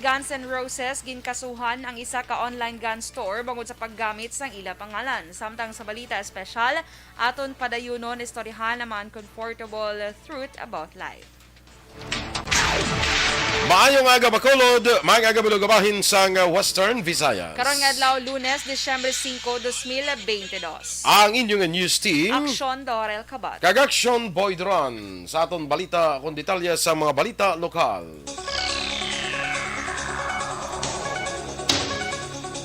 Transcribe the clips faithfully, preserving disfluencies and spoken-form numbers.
Guns N' Roses ginkasuhan ang isa ka online gun store bangod sa paggamit sang ila pangalan. Samtang sa balita espesyal, aton padayunon istoryahan ang mga uncomfortable truth about life. Maayong aga, Bacolod. Maayong aga, Balugabahin sang Western Visayas. Karon nga adlaw, Lunes, Disyembre singko, dos mil bente dos. Ang inyong news team. Aksyon, Dorel Kabat. Kag Aksyon, Boy Duran. Sa aton balita kung detalye sa mga balita lokal.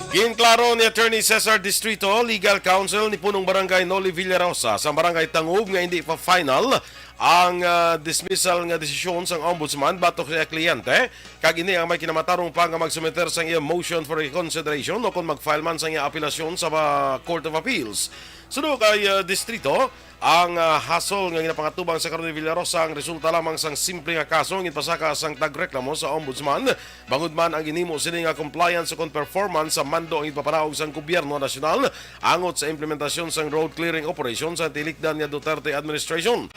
Ginklaro ni Attorney Cesar Distrito, Legal Counsel ni Punong Barangay Noli Villarosa sa Barangay Tangub nga hindi pa final ang ah, dismissal nga desisyon sang Ombudsman batok sa iya kliyente, kag ini ang may kinamatarong pa nga magsumiter sang iya motion for reconsideration o kon mag-file man sang iya apelasyon sa ah, Court of Appeals. Suno kay ah, Distrito, ang ah, hasol nga ginapangatubang sa karon ni Villarosa ang resulta lamang sang simple nga kaso nga ginpasaka sang tagreklamo sa Ombudsman, bangod man ang ginhimo sini nga compliance o kon performance sa mando ang ginpapanaog sang gobyerno nasyonal angot sa implementasyon sang road clearing operation sa tilikdan nga Duterte administration.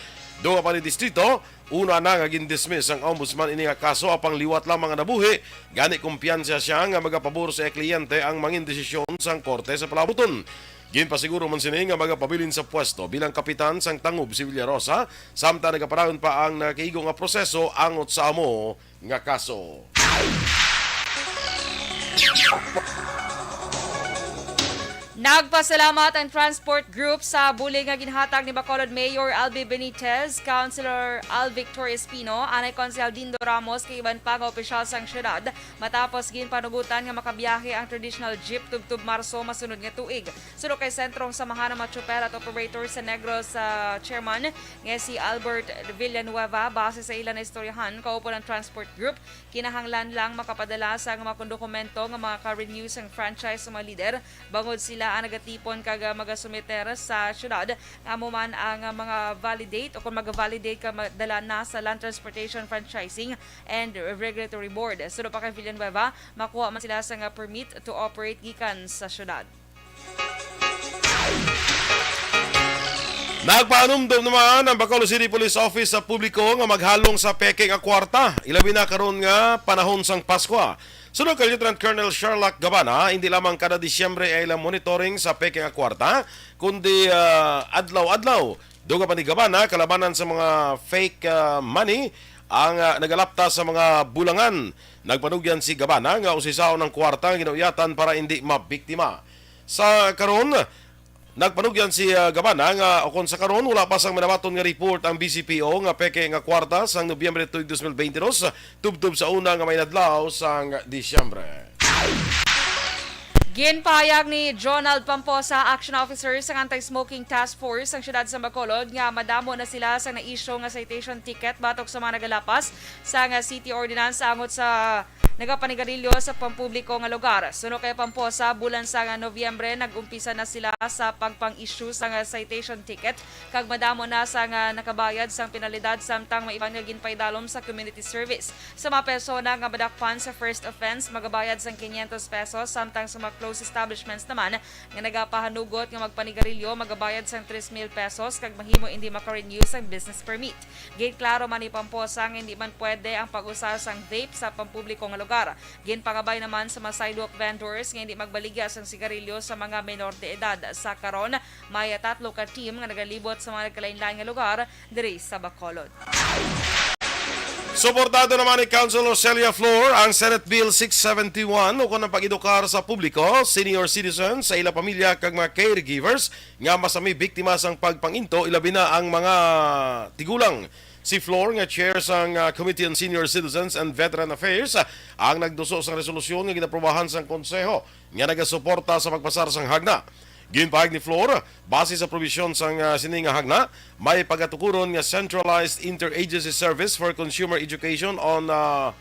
Dugang pa ni Distrito, una na nga gindismiss sang Ombudsman ini nga kaso, apang liwat lamang nga nabuhi, gani kumpiyansa siya nga magapabor sa iya kliyente ang mangin desisyon sang korte sa palabuton. Ginpasiguro man sini nga magapabilin sa pwesto bilang kapitan sang Tangub si Villarosa, samtang nagapadayon pa ang nakaigo nga proseso angot sa amo nga kaso. Nagpasalamat ang Transport Group sa bulig nga ginhatag ni Bacolod Mayor Albi Benitez, Councilor Alvictor Espino, anay Konsehal Dindo Ramos kag iban pa nga opisyal sang syudad matapos ginpanugutan nga makabiyahe ang traditional jeep tubtob Marso masunod nga tuig. Suno kay Sentrong Samahan ng mga Tsuper at Operator sa Negros, ah, chairman nga si Albert Villanueva, base sa ila na istoryahan, kaupod ang Transport Group, kinahanglan lang makapadala sa mga dokumento nga makaka-renew sang franchise sa mga lider, bangod sila ang nagatipon kag, ah, magasumiter sa syudad, nga amo man ang, ah, mga validate o kung mag-validate ka ma-, dala na sa Land Transportation Franchising and Regulatory Board. Suno pa kay Villanueva, makuha man sila sa nga permit to operate gikan sa syudad. Nagpaanumdom naman ang Bacolod City Police Office sa publiko nga maghalong sa peke nga kwarta, ilabi na karon nga panahon sang Paskwa. Suno kay Lieutenant Colonel Sherlock Gabana, hindi lamang kada Disyembre ang ilang monitoring sa peke nga kwarta, kundi ah, adlaw-adlaw. Dugang pa ni Gabana, kalabanan sa mga fake ah, money ang ah, nagalapta sa mga bulangan. Nagpanugyan si Gabana nga usisaon ang kwarta nga ginauyatan para hindi mabiktima. Sa karon, nagpanugyan si ah, Gabana nga ukon sa karon wala pa sang minabaton nga report ang B C P O nga peke nga kwarta sang Nobyembre tuig dos mil bente dos, tubtob sa una nga mga inadlaw sang Disyembre. Ginpahayag ni Jonald Pamposa, Action Officer sang Anti-Smoking Task Force sang Siyudad sa Bacolod, nga madamo na sila sang na-issue nga citation ticket batok sa mga nagalapas sang City Ordinance angot sa nagapanigarilyo sa pampubliko nga lugar. Suno kay Pamposa, bulan sang Nobyembre, nag-umpisa na sila sa pagpang-issue sang citation ticket, kag madamo na sang nakabayad sang penalidad, samtang may iban nga ginpaidalom sa community service. Sa mga persona nga madakpan sa first offense, magabayad sang quinientos pesos, samtang sa mga closed establishments naman nga nagapahanugot nga magpanigarilyo, magabayad sang tres mil pesos kag mahimo indi maka-renew sang business permit. Ginklaro man ni Pamposa nga hindi man pwede ang pag-usa sang vape sa pampubliko nga lugar. Ginpangabay naman sa mga sidewalk vendors nga hindi magbaligya sang sigarilyo sa mga menor de edad. Sa karon, may tatlo ka team nga nagalibot sa mga nagkalain-lain nga lugar diri sa Bacolod. Suportado naman ni Councilor Celia Flor ang Senate Bill six seventy-one ukon ang pag-edukar sa publiko, senior citizens, sa ila pamilya kag mga caregivers nga masami biktima sang pagpanginto, ilabi na ang mga tigulang. Si Flor, nga chair sang ah, Committee on Senior Citizens and Veteran Affairs, ah, ang nagduso sang resolusyon nga ginaprobahan sang Konseho nga nagasuporta sa pagpasar sang hagna. Ginpahayag ni Flor, base sa probisyon sang ah, sini nga hagna, may pagatukuron nga Centralized Interagency Service for Consumer Education on ah,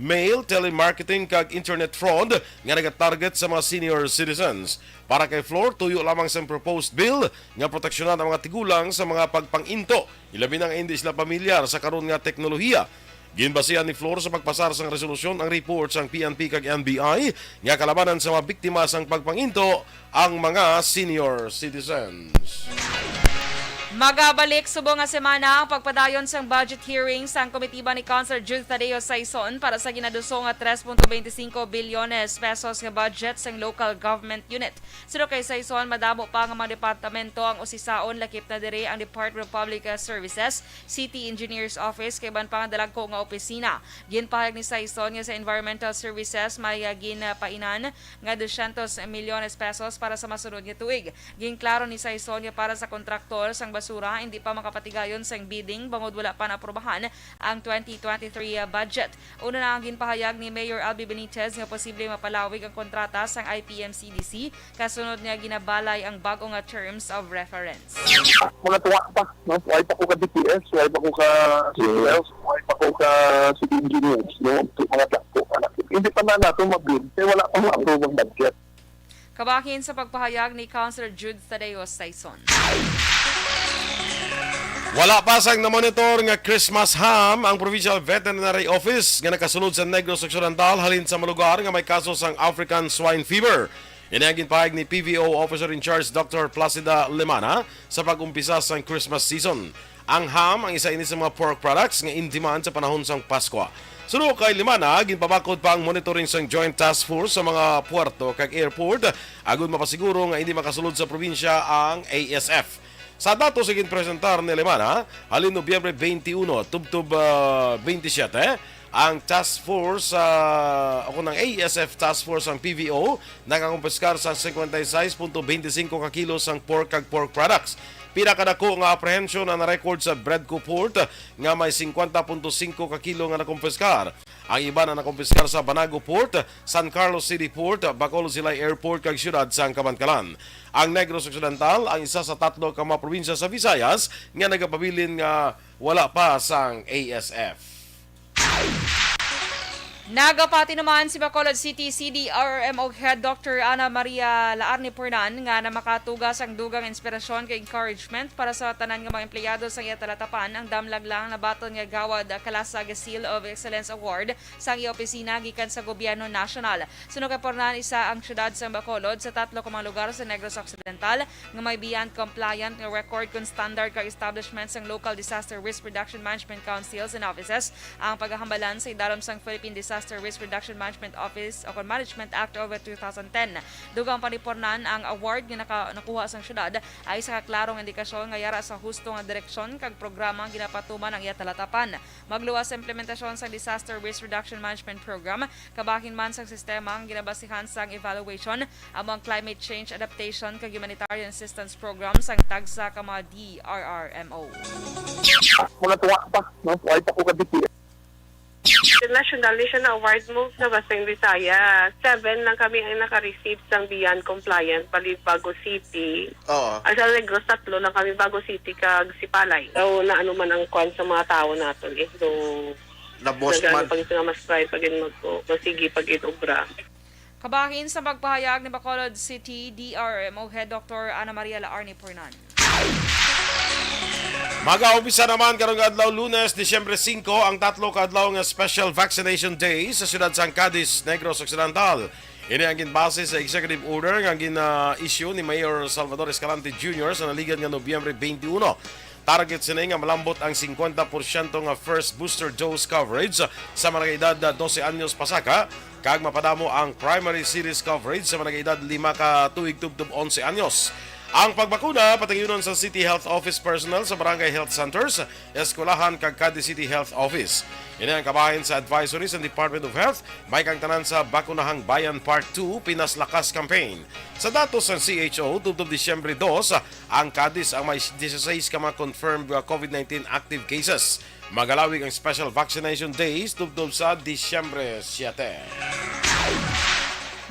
Mail Telemarketing kag Internet Fraud nga nagatarget sa mga senior citizens. Para kay Flor, tuyo lamang sang proposed bill nga proteksyonan ang mga tigulang sa mga pagpanginto, ilabi na nga hindi sila pamilyar sa karon nga teknolohiya. Ginbasihan ni Flor sa pagpasar sang resolusyon ang report sang P N P kag N B I nga kalabanan sa mga biktima sang pagpanginto ang mga senior citizens. Magabalik subong nga semana ang pagpadayon sang budget hearing sang komitiba ni Councilor Jude Tadeo Saison para sa ginaduso nga tres punto twenty singko bilyones pesos nga budget sang local government unit. Suno kay Saison, madamo pa nga mga departamento ang usisaon, lakip na diri ang Department of Public, uh, Services, City Engineer's Office, kag iban pa nga dalagko nga opisina. Ginpahayag ni Saison nga sa Environmental Services may, uh, ginpainan nga dosyentos milyones pesos para sa masunod nga tuig. Ginklaro ni Saison nga para sa kontraktor sang basura, hindi pa makapatigayon sang bidding bangod wala pa naaprubahan ang twenty twenty-three budget. Una na ang ginpahayag ni Mayor Albee Benitez nga posible mapalawig ang kontrata sang I P M C D C kasunod nga ginabalay ang bag-o nga terms of reference. Mga tunga pa, no? Wala pa ko ka D P S, wala pa ko ka C P F, wala pa ko ka city engineers, no? Mga dako, anak. Hindi pa na nato mabid, kaya wala pa ma-approve ang budget. Kabahin sa pagpahayag ni Councilor Jude Tadeo Saison. Wala pa sang namonitor nga Christmas ham ang Provincial Veterinary Office nga nakasulod sa Negros Occidental halin sa mga lugar nga may kaso sang African Swine Fever. Ini ang ginpahayag ni P V O Officer in Charge Doctor Placida Lemana sa pag-umpisa sang Christmas season. Ang ham ang isa ini sa mga pork products nga in demand sa panahon sang Paskwa. Suno kay Lemana, ginpabakod pa ang monitoring sang Joint Task Force sa mga puerto kag airport agud mapasiguro nga hindi makasulod sa probinsya ang A S F. Sa datos nga ginpresentar ni Lemana, halin Nobyembre twenty-one tubtob, ah, twenty-seven, ang task force, ah, o kung ang A S F task force ang P V O nakakumpiskar sa fifty-six point twenty-five ka kilo sang pork kag pork products. Pinakadako nga apprehension ang na-record sa Bredco Port nga may fifty point five ka kilo nga nakumpiskar. Ang iban ang nakumpiskar sa Banago Port, San Carlos City Port, Bacolod Silay Airport kag siyudad sang Kabankalan. Ang Negros Occidental ang isa sa tatlo ka mga probinsya sa Visayas nga nagapabilin nga wala pa sang A S F. Nagapatinuman si Bacolod City C D R M O Head Doctor Ana Maria Laarni Pornan nga namakatuga sang dugang inspirasyon kag encouragement para sa tanan nga mga empleyado sang iya talatapan ang damlag lang nabaton nga Gawad Kalasag Seal of Excellence Award sang iya opisina gikan sa gobyerno nasyonal. Suno kay Pornan, isa ang siyudad sang Bacolod sa tatlo ka mga lugar sa Negros Occidental nga may Beyond compliant nga record kon standard kag establishment sang Local Disaster Risk Reduction Management Councils and Offices ang paghahambalan sa idalom sang Philippine Disaster Risk Reduction Management Office o kon Management Act of two thousand ten. Dugang pa ni Pornan, ang award nga naka-, nakuha sang siyudad ay isa ka klarong indikasyon nga yara sa husto nga direksyon kag programa ang ginapatuman ang iya talatapan. Magluwas sa implementasyon sang Disaster Risk Reduction Management Program, kabahin man sang sistema ang ginabasihan sang evaluation, amo ang Climate Change Adaptation kag Humanitarian Assistance Program sang tagsa ka mga D R R M O. Mga tunga pa, no? Wala pa ko ka D P S. National ni siya na award mo sa Western Visayas. Seven lang kami ang naka-receive sang Beyond Compliant, bali Bago City. Oo. Ang sa Negros, tatlo lang kami, Bago City kag Sipalay. So, naano man ang kwan sa mga tao naton eh. So, Nabos nagano man. Pag sila mas try, pag mag-, masigi, pag inobra. Kabahin sa pagpahayag ni Bacolod City D R M O Head Doctor Ana Maria Laarni Pornan. Mag-aumpisa naman karong adlaw, Lunes, Disyembre singko, ang tatlo ka adlaw nga Special Vaccination Day sa siyudad sang Cadiz, Negros Occidental. Ini ang ginbase sa executive order nga gin-issue ni Mayor Salvador Escalante Junior sa naligan nga Nobyembre twenty-one. Target sini nga malambot ang fifty percent nga first booster dose coverage sa mga edad twelve anyos pasaka, kag mapadamo ang primary series coverage sa mga edad lima ka tuig tubtob onse anyos. Ang pagbakuna patingyunon sa City Health Office personnel sa barangay health centers, eskwelahan, kag Cadiz City Health Office. Ini ang kabahin sa advisory sa Department of Health, may kang tanan sa Bakunahang Bayan Part two, Pinas Lakas Campaign. Sa datos sang C H O, tubtob Disyembre dos, ang Cadiz ang may dieciséis ka mga confirmed, uh, COVID nineteen active cases. Magalawig ang special vaccination days tubtob sa Disyembre siete.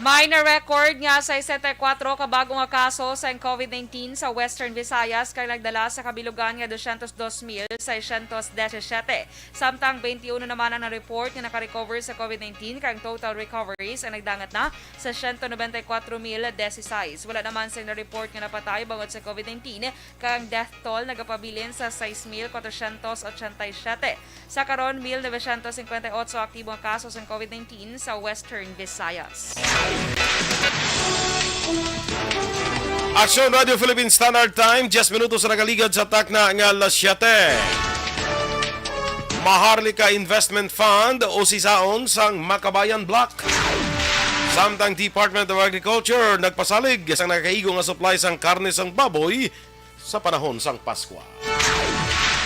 May na-record nga sesenta y kuatro ka bag-o nga kaso sang COVID nineteen sa Western Visayas kag nagdala sa kabilugan nga dosyentos dos mil seisyentos disisiete. Samtang twenty-one naman ang na-report nga naka-recover sa COVID nineteen, kag ang total recoveries ang nagdangat na sa siyento nobenta y kuwatro mil disisais. Wala naman sing na-report nga napatay bangod sa COVID nineteen, kag ang death toll nagapabilin sa sais mil kwatrosyentos otsenta y siyete. Sa karon, mil novesyentos singkwenta y otso aktibo nga kaso sang COVID nineteen sa Western Visayas. Aksyon Radio Philippine Standard Time, diyes minutos na nakaligad sa takna nga alas siyete. Maharlika Investment Fund, usisaon sang Makabayan Block. Samtang Department of Agriculture nagpasalig sang nakaigo nga supply sang karne sang baboy sa panahon sang Paskwa.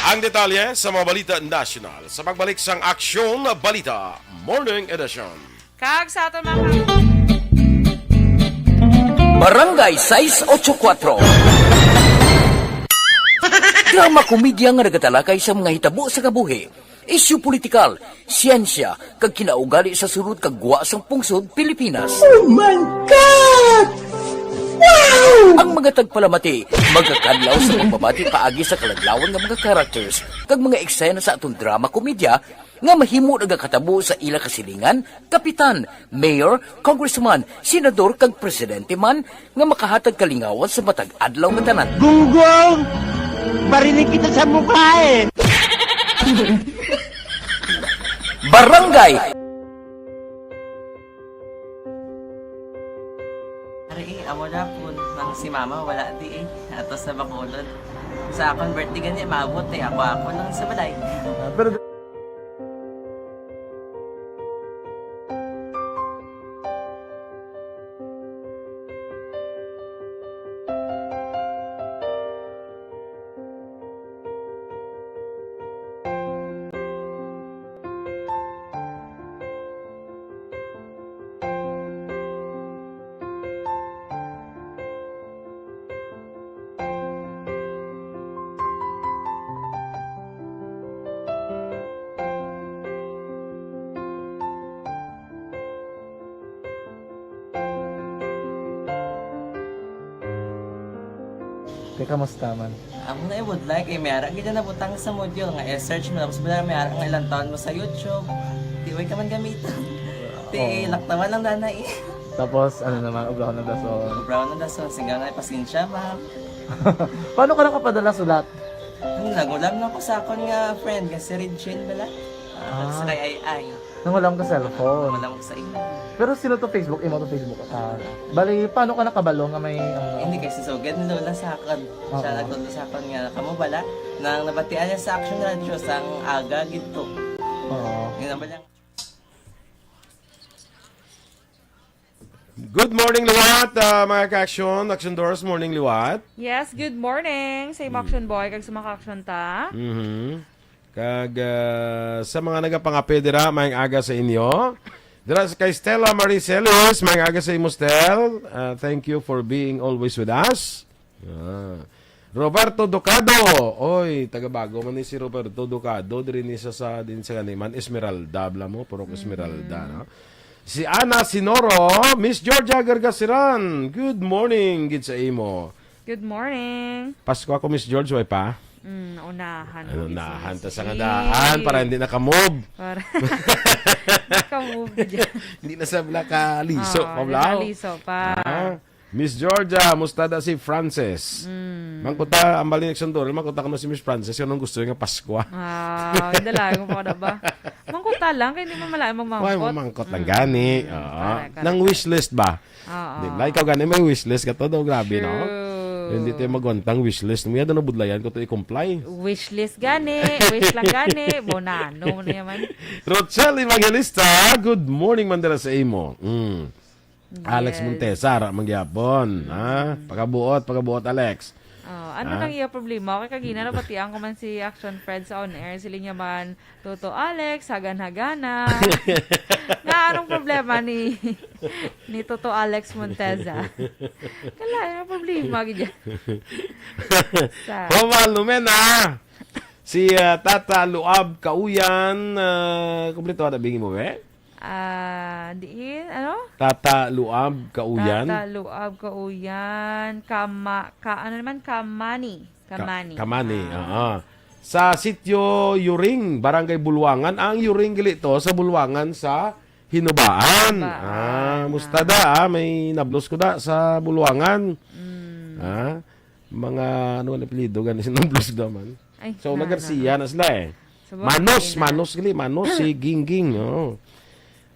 Ang detalye sa mga balita nasyonal sa pagbalik sang Aksyon Balita Morning Edition. Kag sa aton mga ka- Barangay sais ocho kuwatro. Drama komedya nga nagatalakay sa mga hitabo sa kabuhi, isyu politikal, siyensya, kag kinaugali sa sulod kag gwa sang pungsod Pilipinas. Oh my God! Wow! Ang mga tagpalamati magakadlaw sa pagbabati paagi sa kaladlawan nga mga characters kag mga eksena sa aton drama komedya nga mahimo nagakatabo sa ila kasilingan, kapitan, mayor, congressman, senador, kag presidente man nga makahatag kalingawan sa matag adlaw nga tanan. Gunggong! Barinig kita sa mukha eh! Barangay Ari, eh, amo na po nang si mama wala di eh. Ato sa Bacolod. Sa akon birthday gani, maabot eh. Ako-ako lang sa balay. Ah, pero Te, kamusta man? Amo na i-would like, eh, may ara gid na nabutang sa module nga i-search mo, tapos wala may ara nga ilang taon mo sa YouTube. Di way ka man gamiton. Ti, Oo. Laktawan lang dana eh. Tapos, ano naman, ubraw ng dason. Ubraw ng dason, sigaw na, pasensya, ma'am. Paano ka nakapadala sulat? Hmm, nag-ulam na ko sa akon nga friend, nga si Regine bala. Ah, Ah. Sa kay Ay Ay. Nangulam ka cellphone. Wala ko sa imo. Pero sino to Facebook? Imo to Facebook? Ah, bali, paano ka nakabalo nga may, ano? Hindi, kay si Sugad ni Lola sa akon. Siya Oo. nagtudlo sa akon nga, kamo bala, nang nabatian niya sa Action Radio, sang aga gid to. Oo. Yun ang bala. Good morning, liwat, ah, mga ka-action, Action Doors, morning, liwat. Yes, good morning sa imo, Hmm. Action Boy, kag sa mga ka-action ta. Mhm. Kag, ah, sa mga nagapangapil dira, maayong aga sa inyo. Dira sa kay Stella Marie Celis, maayong aga sa imo, Stel. Ah, thank you for being always with us. Ah. Roberto Ducado. Oy, taga Bago man ni si Roberto Ducado. Diri ni sa, sa, din sa ganiman, Esmeralda, bala mo, Purok Esmeralda, Mm. no? Si Ana Sinoro, Miss Georgia Gargasiran. Good morning, gid sa imo. Good morning. Pasko ako, Miss George, way pa? Mm, naunahan Ano, ang naunahan ta sa ngadahan para hindi na ka-move. Para ka-move dyan. Hindi na sa bala ka liso, Oo, pa hindi bala. na liso pa. Ah, Miss Georgia, musta da si Frances? Mm. Mangkuta, ang bali ni Sandor, mangkuta ko na si Miss Frances, anong gusto niya nga Paskwa? Ah, hindi lang, kung ano ba? Mangkuta lang, kaya hindi mo malaman Why, magmangkot. mamangkot lang Mm. gani. Oo. Correct, correct, Nang correct. wishlist ba? Oo. Di ba? Ikaw gani may wishlist ka to daw. Grabe, no? True. Hindi tayo magwantang wishlist. May ano budlayan ko to i-comply. Wishlist gani, wish lang gani. Bonano mo na naman. Rochelle Evangelista, good morning, Mandela, sa imo. Mm. Alex Yes. Montesa, ra man gyapon, ha? Mm. Pagabuot, pagabuot, Alex. Oh, ano Ha? nang iya problema? Okay, kagina na pati ang kuman si Action Fred sa on air. Sila niya man, Toto Alex, hagan-hagana. Nga, anong problema ni, ni Toto Alex Monteza? Kala, yung problema, gid yan. Sa Homa Lumena. Si, ah, Tata Luab Kauyan, ah, kompleto na bingi mo, eh? Ah, diin, ano? Tata Luab Kauyan. Tata Luab Kauyan, Kama-, ka-, ano naman? Kamani. Ka-, Kamani. Kamani, Ah. oo. Sa Sitio Yuring, Barangay Bulwangan. Ang Yuring gali to sa Bulwangan sa Hinubaan. Hinubaan. Ah, musta da, ah? May nablos ko da sa Bulwangan. Mm. Ah, mga, ano ang apelyido gani sa nablos da man? Ay, So, na, na Garcia na. na sila eh. Sa Manos, Bukidnon. Manos gali, Manos, si Gingging, oh.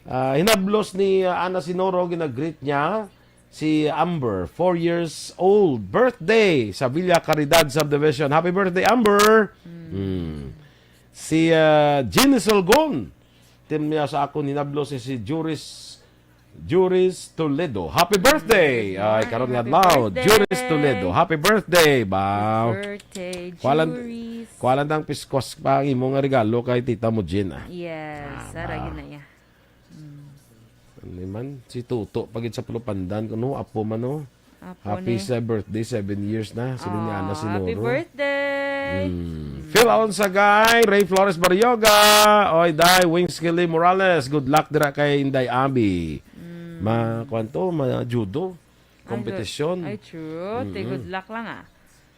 Ah, hinablos ni, ah, Ana Sinoro, ginagreet niya Si Amber, four years old, birthday sa Villa Caridad Subdivision. Happy birthday, Amber! Mm. Si, ah, Jeannie Solgon, tim niya sa akon hinablo si, si Juris, Juris Toledo. Happy birthday! Mm, Ay, karon nga happy adlaw, birthday! Juris Toledo. Happy birthday, ba? Birthday, Kuwalan, Juris. Kuwalan ang piskos pa ang imo nga regalo kay tita mo, Jean, ah. Yes, Ah, sara ba? Yun na ya. Mm. Ano man, si Tuto, pagid sa Pulupandan, kuno, apo man, oh. Apo Happy ni. Sa birthday, seven years na. Sila ni Ana Ah, happy Sinoro. Birthday! Mm. Mm. Phil Aonsagay, Ray Flores Barrioga, Oy Day, Wings Kelly Morales, good luck dira kay Inday Abby. Mm. Ma, kwanto, ma judo, Ay, competition. Ay, true. Te, Mm-mm. Good luck lang, ah.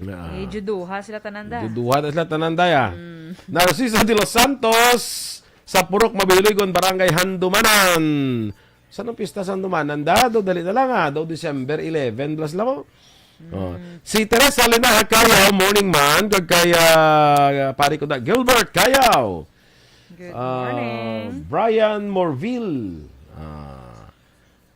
Ah. Eh, juduha sila tanan da. Juduha na sila tanan da, ya. Mm. Narciso de los Santos, sa Purok Mabilugon, Barangay Handumanan. Saan ang pista sa Handumanan da? Do, dali na lang, ah. Do, December eleven, plus lang, oh. Mm. Oh. Si Teresa Linaha Cayaw, morning man. Kag kay, ah, pare ko na, Gilbert Cayaw. Good Ah, morning. Brian Morville. Ah,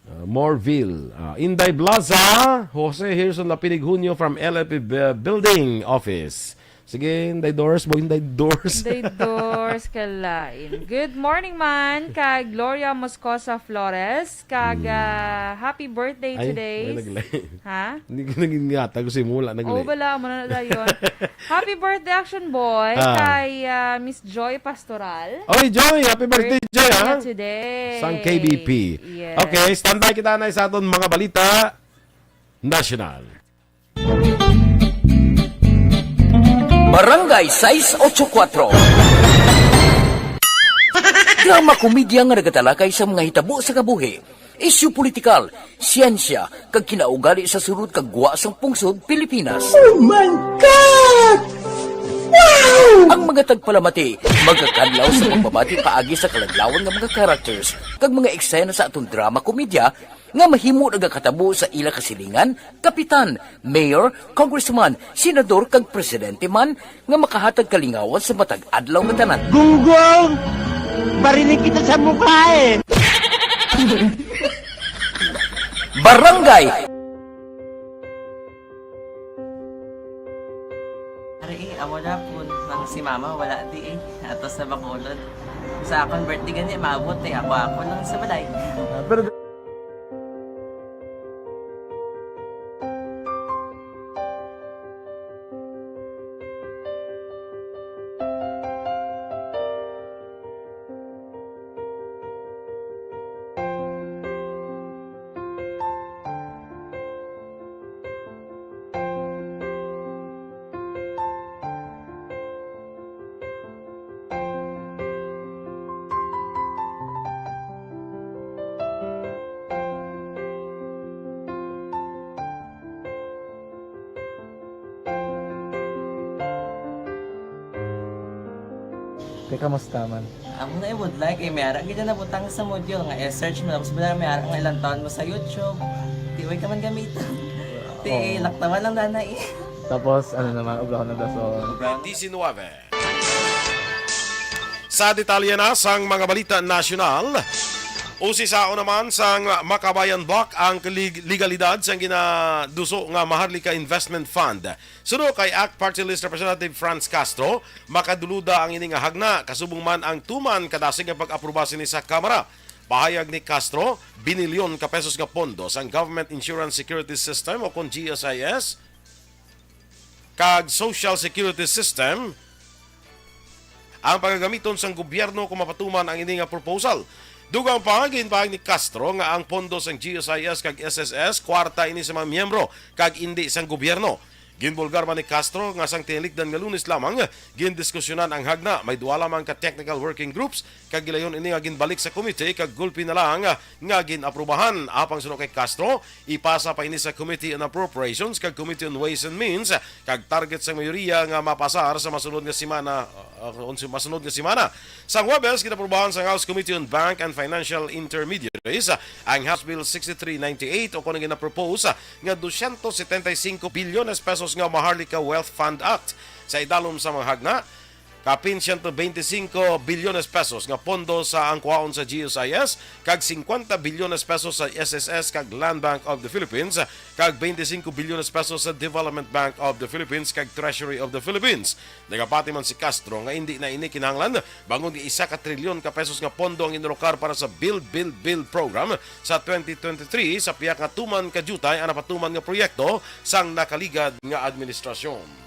Uh, Morville. Uh, Inday Blaza, Jose Hirson Lapinig Junio from L F P B-, Building Office. Sige, Inday Doris, boy, Inday Doris. Inday Doris, kalain. Good morning man, kag Gloria Moscosa Flores, kag, Hmm. ah, happy birthday Ay, today. Ay, naglay. Ha? Hindi ko naging ngata ko si Mula, naglay. Oo, bala, mo na na yun. Happy birthday, Action Boy, Ah. kay, ah, Miss Joy Pastoral. Oy, Joy, happy birthday, Joy, ha? Birthday niya today. Sang K B P. Yes. Okay, standby kita na sa aton mga balita national. Barangay sais ocho kuatro. Drama komedya nga nagatalakay sa mga hitabo sa kabuhi, isyu politikal, siyensya, kag kinaugali sa sulod kag gwa sang pungsod Pilipinas. Oh my God! Wow! Ang mga tagpalamati magakadlaw sa pagbabati paagi sa kaladlawan nga mga characters kag mga eksena sa aton drama komedya nga mahimo nagakatabo sa ila kasilingan, kapitan, mayor, congressman, senador, kag presidente man nga makahatag kalingawan sa matag adlaw nga tanan. Gunggong! Barinig kita sa mukha eh! Barangay! Ari, eh, amo na po. Ang si mama, wala di eh. Ato sa Bacolod. Sa akon birthday gani, maabot eh. Ako, ako lang sa balay. Ah, pero Te, kamusta man? Amo na, eh, budlay kay may ara gid na nabutang sa module nga i-search mo, tapos bala may ara nga ilang taon mo sa YouTube. Di way ka man gamiton. Ti, Oo. Laktawan lang, nanay. Tapos, ano naman, obrahon na dason. Diecinueve. Sa detalye na sang mga balita nasyonal, usisaon naman sang Makabayan Bloc ang lig-, legalidad sang ginaduso nga Maharlika Investment Fund. Suno kay ACT Party List Representative Franz Castro, makaduluda ang ini nga hagna, kasubong man ang tuman kadasig nga pag-aproba sini sa Kamara. Pahayag ni Castro, binilyon ka pesos nga pondo sang Government Insurance Security System o kon G S I S kag Social Security System ang pagagamiton sang gobyerno kung mapatuman ang ini nga proposal. Dugang pa, ginpahayag ni Castro nga ang pondo sang G S I S kag S S S kwarta ini sa mga miyembro kag indi sang gobyerno. Ginbulgar man ni Castro nga sang tinilikdan nga Lunes lamang gindiskusyonan ang hagna. May duha lamang ka technical working groups kag gilayon ini nga ginbalik sa komite kag gulpi na lang nga gin-aprubahan. Apang suno kay Castro, ipasa pa ini sa Committee on Appropriations kag Committee on Ways and Means kag target sang mayoriya nga mapasar sa masunod nga semana, uh, uh, masunod nga semana. Sang Huwebes, ginaprubahan sang House Committee on Bank and Financial Intermediaries, uh, ang House Bill sixty-three ninety-eight o kon ang ginapropose, uh, nga dosyentos setenta y cinco bilyones pesos nga Maharlika Wealth Fund Act. Sa idalom sa mga hagna, kapin siyento bente singko bilyones pesos nga pondo sa ang kuhaon sa G S I S, kag singkwenta bilyones pesos sa S S S kag Land Bank of the Philippines, kag bente singko bilyones pesos sa Development Bank of the Philippines kag Treasury of the Philippines. Nagapati man si Castro nga indi na ini kinahanglan, bangod nga isa ka trilyon ka pesos nga pondo ang inalokar para sa Build, Build, Build program sa twenty twenty-three sa pihak nga tuman ka diutay ang napatuman nga proyekto sang nakaligad nga administrasyon.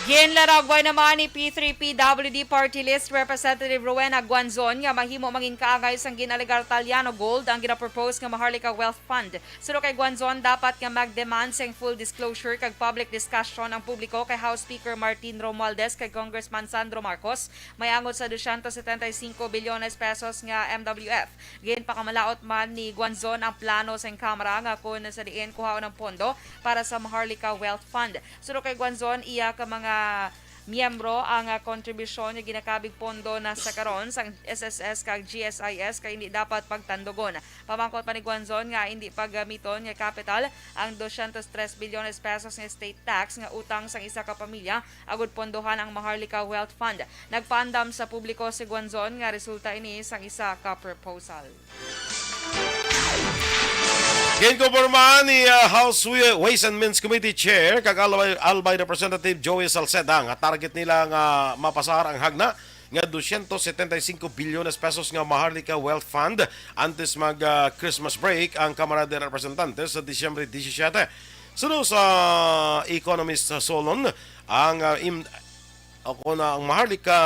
Ginlaragway naman ni P three P W D Party List Representative Rowena Guanzon nga mahimo mangin kaangay sang ginalegar Taliano Gold ang ginapropose nga Maharlika Wealth Fund. Suno kay Guanzon, dapat nga mag-demand sing full disclosure kag public discussion ang publiko kay House Speaker Martin Romualdez kag Congressman Sandro Marcos may angot sa dosyentos setenta y cinco bilyones pesos nga M W F. Ginpakamalaot man ni Guanzon ang plano sang Kamara nga kon sa diin kuhaon ang pondo para sa Maharlika Wealth Fund. Suno kay Guanzon, iya ka mga miyembro ang, ah, kontribusyon nga ginakabig pondo na sa karon sang S S S kag G S I S kay hindi dapat pagtandugon. Pamangkot pa ni Guanzon nga hindi paggamiton nga kapital ang dosyentos tres bilyones pesos nga state tax nga utang sang isa ka pamilya agud pondohan ang Maharlika Wealth Fund. Nagpaandam sa publiko si Guanzon nga resulta ini sang isa ka proposal. Ginkumpirma ni, ah, House Wi-, Ways and Means Committee Chair kag Albay, Albay Representative Joey Salceda nga target nila nga mapasar ang hagna nga dosyentos setenta y cinco bilyones pesos nga Maharlika Wealth Fund antes mag, ah, Christmas break ang Kamara de Representantes sa Disyembre disisiete. Suno sa Economist Solon, ang, ah, im-, o kon ang Maharlika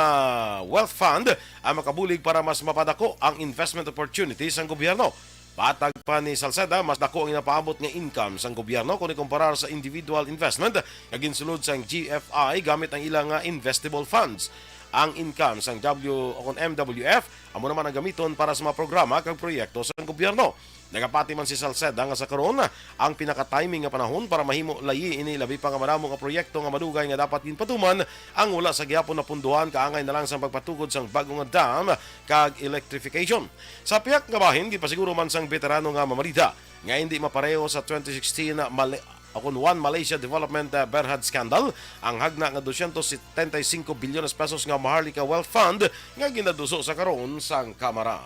Wealth Fund ang makabulig para mas mapadako ang investment opportunity sang gobyerno. Patag pa ni Salceda, mas dako ang ginapaabot nga income sang gobyerno kon ikumparar sa individual investment nga ginsulod sang G F I gamit ang ilang nga investable funds. Ang income sang W o kon M W F amo naman ang gamiton para sa mga programa kag proyekto sang gobyerno. Nagapati man si Salceda nga sa karon, ang pinaka-timing nga panahon para mahimo layi ini, labi pa nga madamo nga proyekto nga madugay nga dapat ginpatuman ang wala sa gihapon napunduhan, kaangay na lang sang pagpatukod sang bag-o nga dam kag electrification. Sa pihak nga bahin, gipasiguro man sang beterano nga mamalida nga hindi mapareho sa twenty sixteen Mali-, o kon One Malaysia Development, ah, Berhad scandal ang hagna nga dosyentos setenta y cinco bilyones pesos nga Maharlika Wealth Fund nga ginaduso sa karon sang Kamara.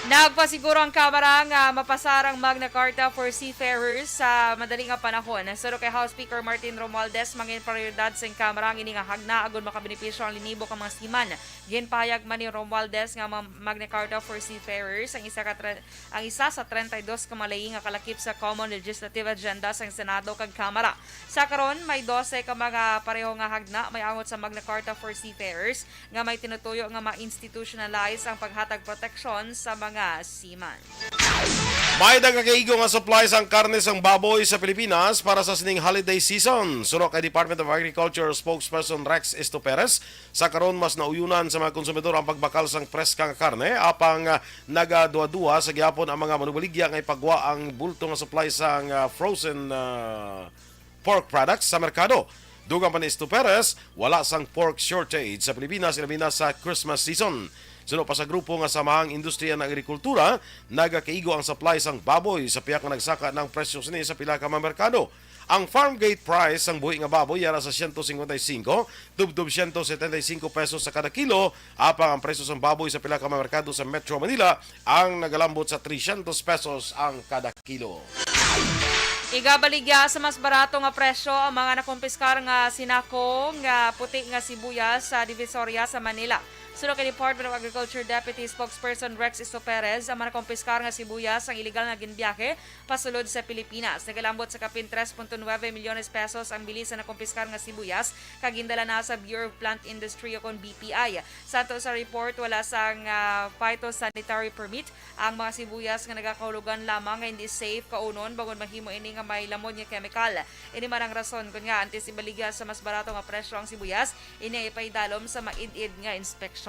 Nagpasiguro ang Kamara nga mapasar ang Magna Carta for Seafarers sa madali nga panahon. Suno kay House Speaker Martin Romualdez, mangin prioridad sang Kamara ang ini nga hagna agud makabenepisyo ang linibo ka mga seaman. Ginpahayag man ni Romualdez nga ma-, Magna Carta for Seafarers ang isa ka tre-, ang isa sa treinta y dos ka malayi nga kalakip sa common legislative agenda sang Senado kag Kamara. Sa karon, may dose ka mga pareho nga hagna may angot sa Magna Carta for Seafarers nga may tinutuyo nga ma-institutionalize ang paghatag proteksyon sa mga seaman. May nagakaigo nga supply sang karne sang baboy sa Pilipinas para sa sining holiday season. Suno kay Department of Agriculture spokesperson Rex Estoperes, sa karon mas nauyunan sa mga konsumidor ang pagbakal sang preska nga karne, apang, ah, nagaduha-duha sa gihapon ang mga manubaligya nga ipagwa ang bulto nga supply sang, ah, frozen, ah, pork products sa merkado. Dugang pa ni Estoperes, wala sang pork shortage sa Pilipinas, ilabi na sa Christmas season. Suno pa sa grupo nga Samahang Industriya ng Agrikultura, nagakaigo ang supply sang baboy sa pihak nga nagsaka ng presyo sini sa pila ka mga merkado. Ang farm gate price sang buhi nga baboy yara sa siyento singkwenta y singko tubtob siyento setenta y singko pesos sa kada kilo, apang ang presyo sang baboy sa pila ka mga merkado sa Metro Manila ang nagalambot sa tresyentos pesos ang kada kilo. Igabaligya sa mas barato nga presyo ang mga nakumpiskar nga sinako nga puti nga sibuyas sa Divisoria sa Manila. Suno kay Department of Agriculture Deputy Spokesperson Rex Isto Perez, ang mga nakumpiskar nga sibuyas ang iligal nga ginbiyahe pasulod sa Pilipinas. Nagalambot sa kapin tres punto nuebe milyones pesos ang bili sa nakumpiskar nga sibuyas kag gindala na sa Bureau of Plant Industry o kon B P I. Sa ato sa report, wala sang, ah, phytosanitary permit ang mga sibuyas nga nagakahulugan lamang nga hindi safe kaunon bangod mahimo ini nga may lamon nga kemikal. Ini man ang rason kon ngaa antes ibaligya sa mas barato nga presyo ang sibuyas, ini ay ipaidalom sa maid-id nga inspeksyon.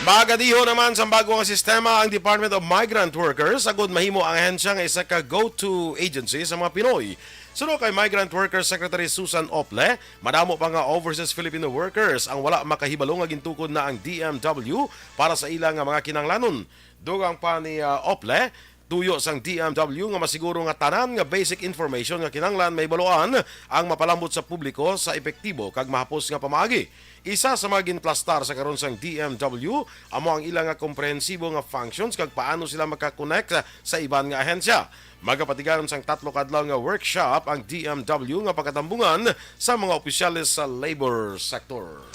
Magadiho naman sa bago nga sistema ang Department of Migrant Workers agud mahimo ang ahensya nga isa ka go-to agency sa mga Pinoy. Suno kay Migrant Workers Secretary Susan Ople, madamo pa nga overseas Filipino workers ang wala makahibalo nga gintukod na ang D M W para sa ila nga mga kinahanglanon. Dugang pa ni, ah, Ople, Tuyo sang D M W nga masiguro nga tanan nga basic information nga kinahanglan mahibaluan ang mapalambot sa publiko sa epektibo kag mahapos nga pamaagi. Isa sa mga ginplastar sa karon sang D M W amo ang ila nga komprehensibo nga functions kag paano sila makakonekta sa iban nga ahensya. Magapatigayon sang tatlo ka adlaw nga workshop ang D M W nga pagkatambungan sa mga opisyales sa labor sector.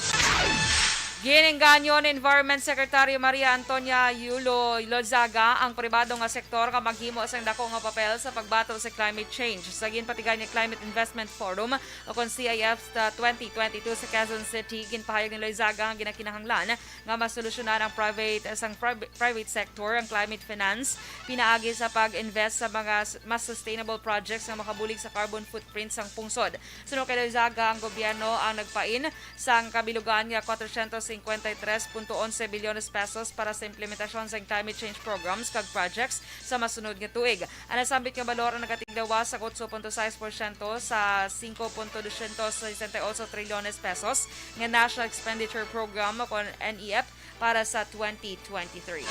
Ginengganyo ni Environment Secretary Maria Antonia Yulo Lozaga ang pribado nga sektor nga maghimo sang dako nga papel sa pagbato sa climate change. Sa ginpatigayon nga Climate Investment Forum, o kon C I F sa twenty twenty-two sa Quezon City, ginpahayag ni Loizaga nga ginakinahanglan nga masolusyonan ang private sang pri-, private sector ang climate finance pinaagi sa pag-invest sa mga s-, mas sustainable projects nga makabulig sa carbon footprint sang pungsod. Suno kay Loizaga, ang gobyerno ang nagpain sang kabilugan nga cuatrocientos cincuenta y tres punto once bilyones pesos para sa implementasyon sang climate change programs kag projects sa masunod nga tuig. Ang nasambit nga balor ang nagatiglawas sa otso punto sais porsyento sa singko punto dosyentos sesenta y ocho trilyones pesos nga National Expenditure Program o kon N E F para sa twenty twenty-three.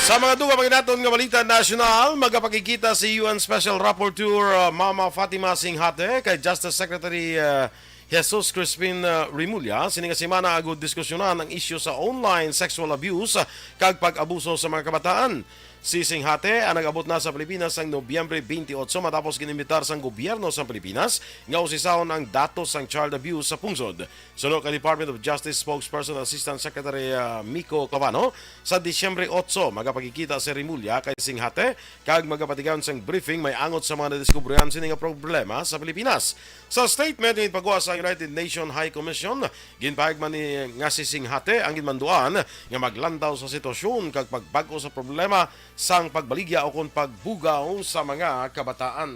Sa mga dugang pa naton nga balita nasyonal, magapakigkita si U N Special Rapporteur, uh, Mama Fatima Singhate kay Justice Secretary, uh, Jesus Crispin, uh, Remulla sini nga semana agud diskusyonan ang isyu sa online sexual abuse, uh, kag pag-abuso sa mga kabataan. Si Singhate ang nag-abot na sa Pilipinas sang Nobyembre twenty-eight matapos gin-imbitar sang gobyerno sang Pilipinas nga usisahon ang datos sang child abuse sa pungsod. Suno kay Department of Justice Spokesperson Assistant Secretary, ah, Miko Clavano, sa Disyembre otso magapakigkita si Remulla kay Singhate kag magapatigayon sang briefing may angot sa mga nadiskubrihan sini nga problema sa Pilipinas. Sa statement nga ginpagawa sa United Nations High Commission, ginpahayag man ni nga si Singhate ang ginmanduan nga maglantaw sa sitwasyon kag pagbag-o sa problema sang pagbaligya o kon pagbugaw sa mga kabataan.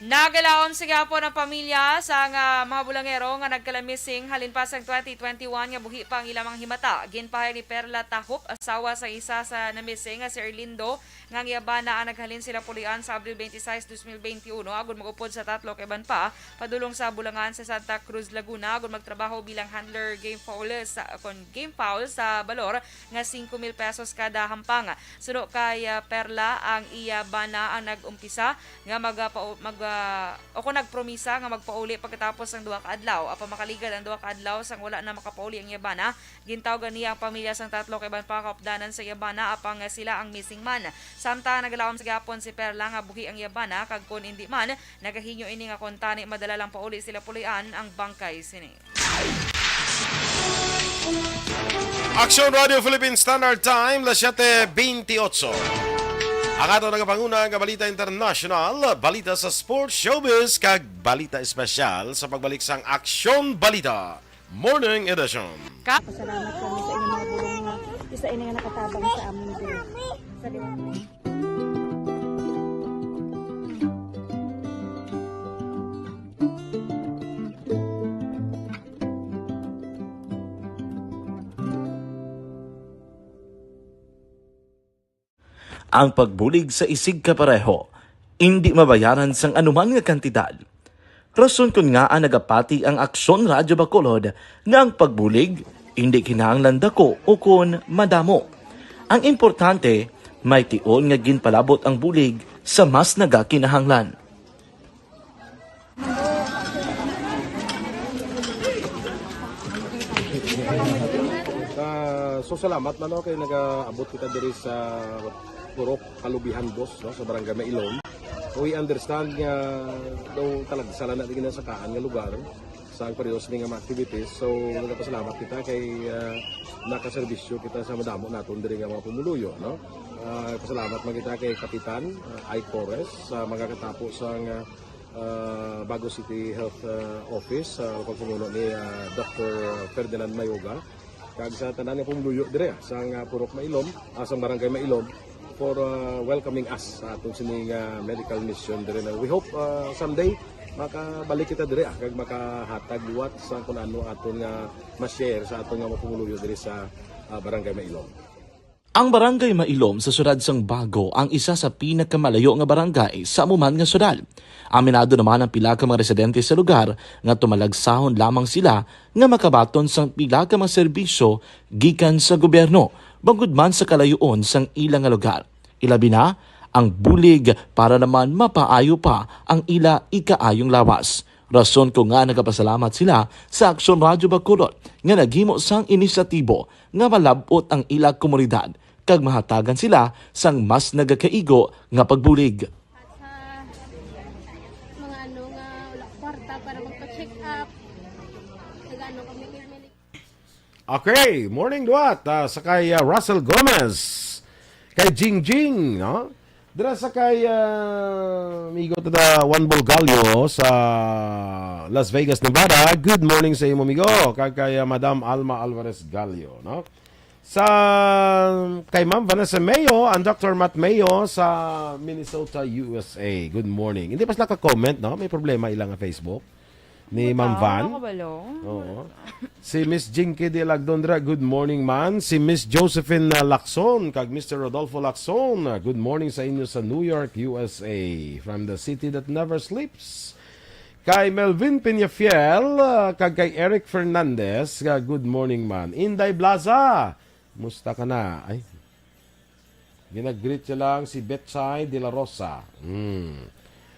Nagalaom sa gihapon ang pamilya sang mga bulangero nga nagkala-missing halin pa sang twenty twenty-one nga buhi pa ang ilang mga himata. Ginpahayag ni Perla Tahop, asawa sa isa sa na-missing nga si Erlindo, nga ang iya bana ang naghalin sila puloy-an sa Abril twenty-six, dos mil beinti uno, agud mag-upod sa tatlo ka iban pa padulong sa Bulangan sa Santa Cruz, Laguna, agud magtrabaho bilang handler game fowl sa, kon game fowl sa balor nga singko mil pesos kada hampang. Suno kay, ah, Perla, ang iya bana ang nag-umpisa nga magapau-, mag-, ah, o kon nagpromisa nga magpauli pagkatapos sang duha ka adlaw. Apan makaligad ang duha ka adlaw sang wala na makapauli ang iya bana, gintawgan niya ang pamilya sang tatlo ka iban pa nga kaupdanan sa iya bana, apang sila ang missing man. Samtang nagalaom sa gihapon si Perla nga buhi ang iya bana, kag kon indi man, nagahinyo ini nga kon tani madala lang pauli sila puloy-an ang bangkay sini. Aksyon Radio Philippine Standard Time, las siete veintiocho. Ang ato nagapanguna nga balita international, balita sa sports, showbiz, kag balita espesyal sa pagbalik sang Aksyon Balita Morning Edition. Pasalamat kami sa inyong mga bulong nga isa ini nga nakatabang sa amon diri. Sa Ang pagbulig sa isigkapareho indi mabayaran sang anuman nga kantidad. Rason kon ngaa nagapati ang Aksyon Radyo Bacolod nga ang pagbulig indi kinahanglan dako ukon madamo. Ang importante, may tion nga ginpalabot ang bulig sa mas nagakinahanglan. Ah, so salamat man, no, kay nagaabot kita diri sa Purok Kalubihan Dos, no, sa Barangay Mailom. We understand nga daw talagsa lang na di ginasakaan nga lugar sa pareho sini nga mga activities. So, nagapasalamat kita kay, ah, nakaserbisyo kita sa madamo naton diri nga mga pumuluyo, no? Ah, pasalamat man kita kay Kapitan, ah, Ike Torres sa magakatapo sa nga, ah, Bago City Health, ah, Office, sa pagpamuno ni, ah, Doctor Ferdinand Mayoga. Kag sa tanan nga pumuluyo dire, ah, sang, ah, Purok Mailom, ah, sang Barangay Mailom, for, ah, welcoming us sa aton sining, ah, medical mission dire na. We hope, ah, someday makabalik kita dire, ah, kag makahatag liwat sa kun ano aton nga ma-share sa aton nga mga pumuluyo dire sa, ah, Barangay Mailom. Ang Barangay Mailom sa siyudad sang Bago ang isa sa pinakamalayo nga barangay sa amo man nga siyudad. Aminado naman ang pila ka mga residente sa lugar nga tumalagsahon lamang sila nga makabaton sang pila ka mga serbisyo gikan sa gobyerno, bangod man sa kalayoon sang ila nga lugar, ilabi na ang bulig, para naman mapaayo pa ang ila ikaayong lawas. Rason ko nga nagapasalamat sila sa Aksyon Radyo Bacolod nga naghimo sang inisyatibo nga malab-ot ang ila komunidad kag mahatagan sila sang mas nagakaigo nga pagbulig. At sa mga ano nga wala kwarta para magpa-check up, nag-ano kami kay Milik. Okay, morning, Duat. Ah, sa kay ah, Russell Gomez, kay Jing Jing, no? Dira sa kay ah, amigo tada Juan Bulgalio sa Las Vegas, Nevada. Good morning sa imo, amigo. Kag kay ah, Madam Alma Alvarez Galio, no? Sa kay Ma'am Vanessa Mayo and Doctor Matt Mayo sa Minnesota, U S A. Good morning. Hindi pa sila ka-comment, no? May problema ilang Facebook ni Ma'am Van. Ano ka ba, Lo? Oo. Si Miss Jinky de Lagdondra, good morning, man. Si Miss Josephine uh, Lacson, kag Mister Rodolfo Lacson, uh, good morning sa inyo sa New York, U S A. From the city that never sleeps. Kay Melvin Peñafiel, uh, kag kay Eric Fernandez, uh, good morning, man. Inday Blaza, musta ka na? Ay, ginag-greet siya lang si Betsy de la Rosa. Hmm.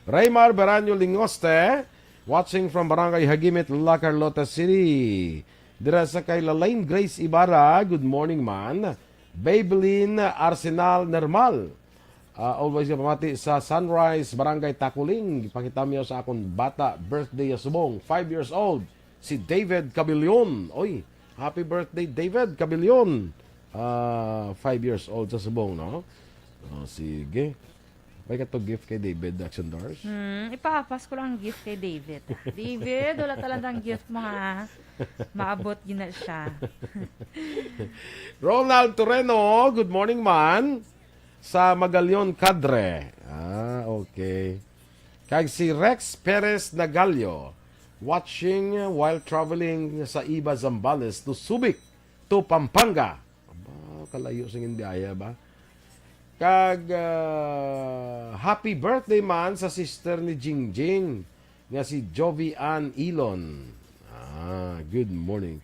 Raymar Beranyo Lingoste, watching from Barangay Hagimit, La Carlota City. Dira sa kay Lalaine Grace Ibarra, good morning, man. Babylin Arsenal Nermal, ah, always nga pamati sa Sunrise, Barangay Takuling. Pakita mo sa akon bata, birthday ya subong, five years old, si David Cabilion. Oy, happy birthday, David Cabilion. Ah, five years old sa subong, no? Oh, sige. May ka to gift kay David Action Doors? Hmm, ipapas ko lang ang gift kay David. David, wala talaga ang gift mo, ha? Maabot gina siya. Ronald Toreno, good morning, man. Sa Magalion Cadre. Ah, okay. Kag si Rex Perez Nagalio, watching while traveling sa Iba, Zambales to Subic to Pampanga. Aba, kalayo sing biyaya ba? Kag ah, happy birthday man sa sister ni Jingjing nga si Jovi Ann Ilon. Ah, good morning.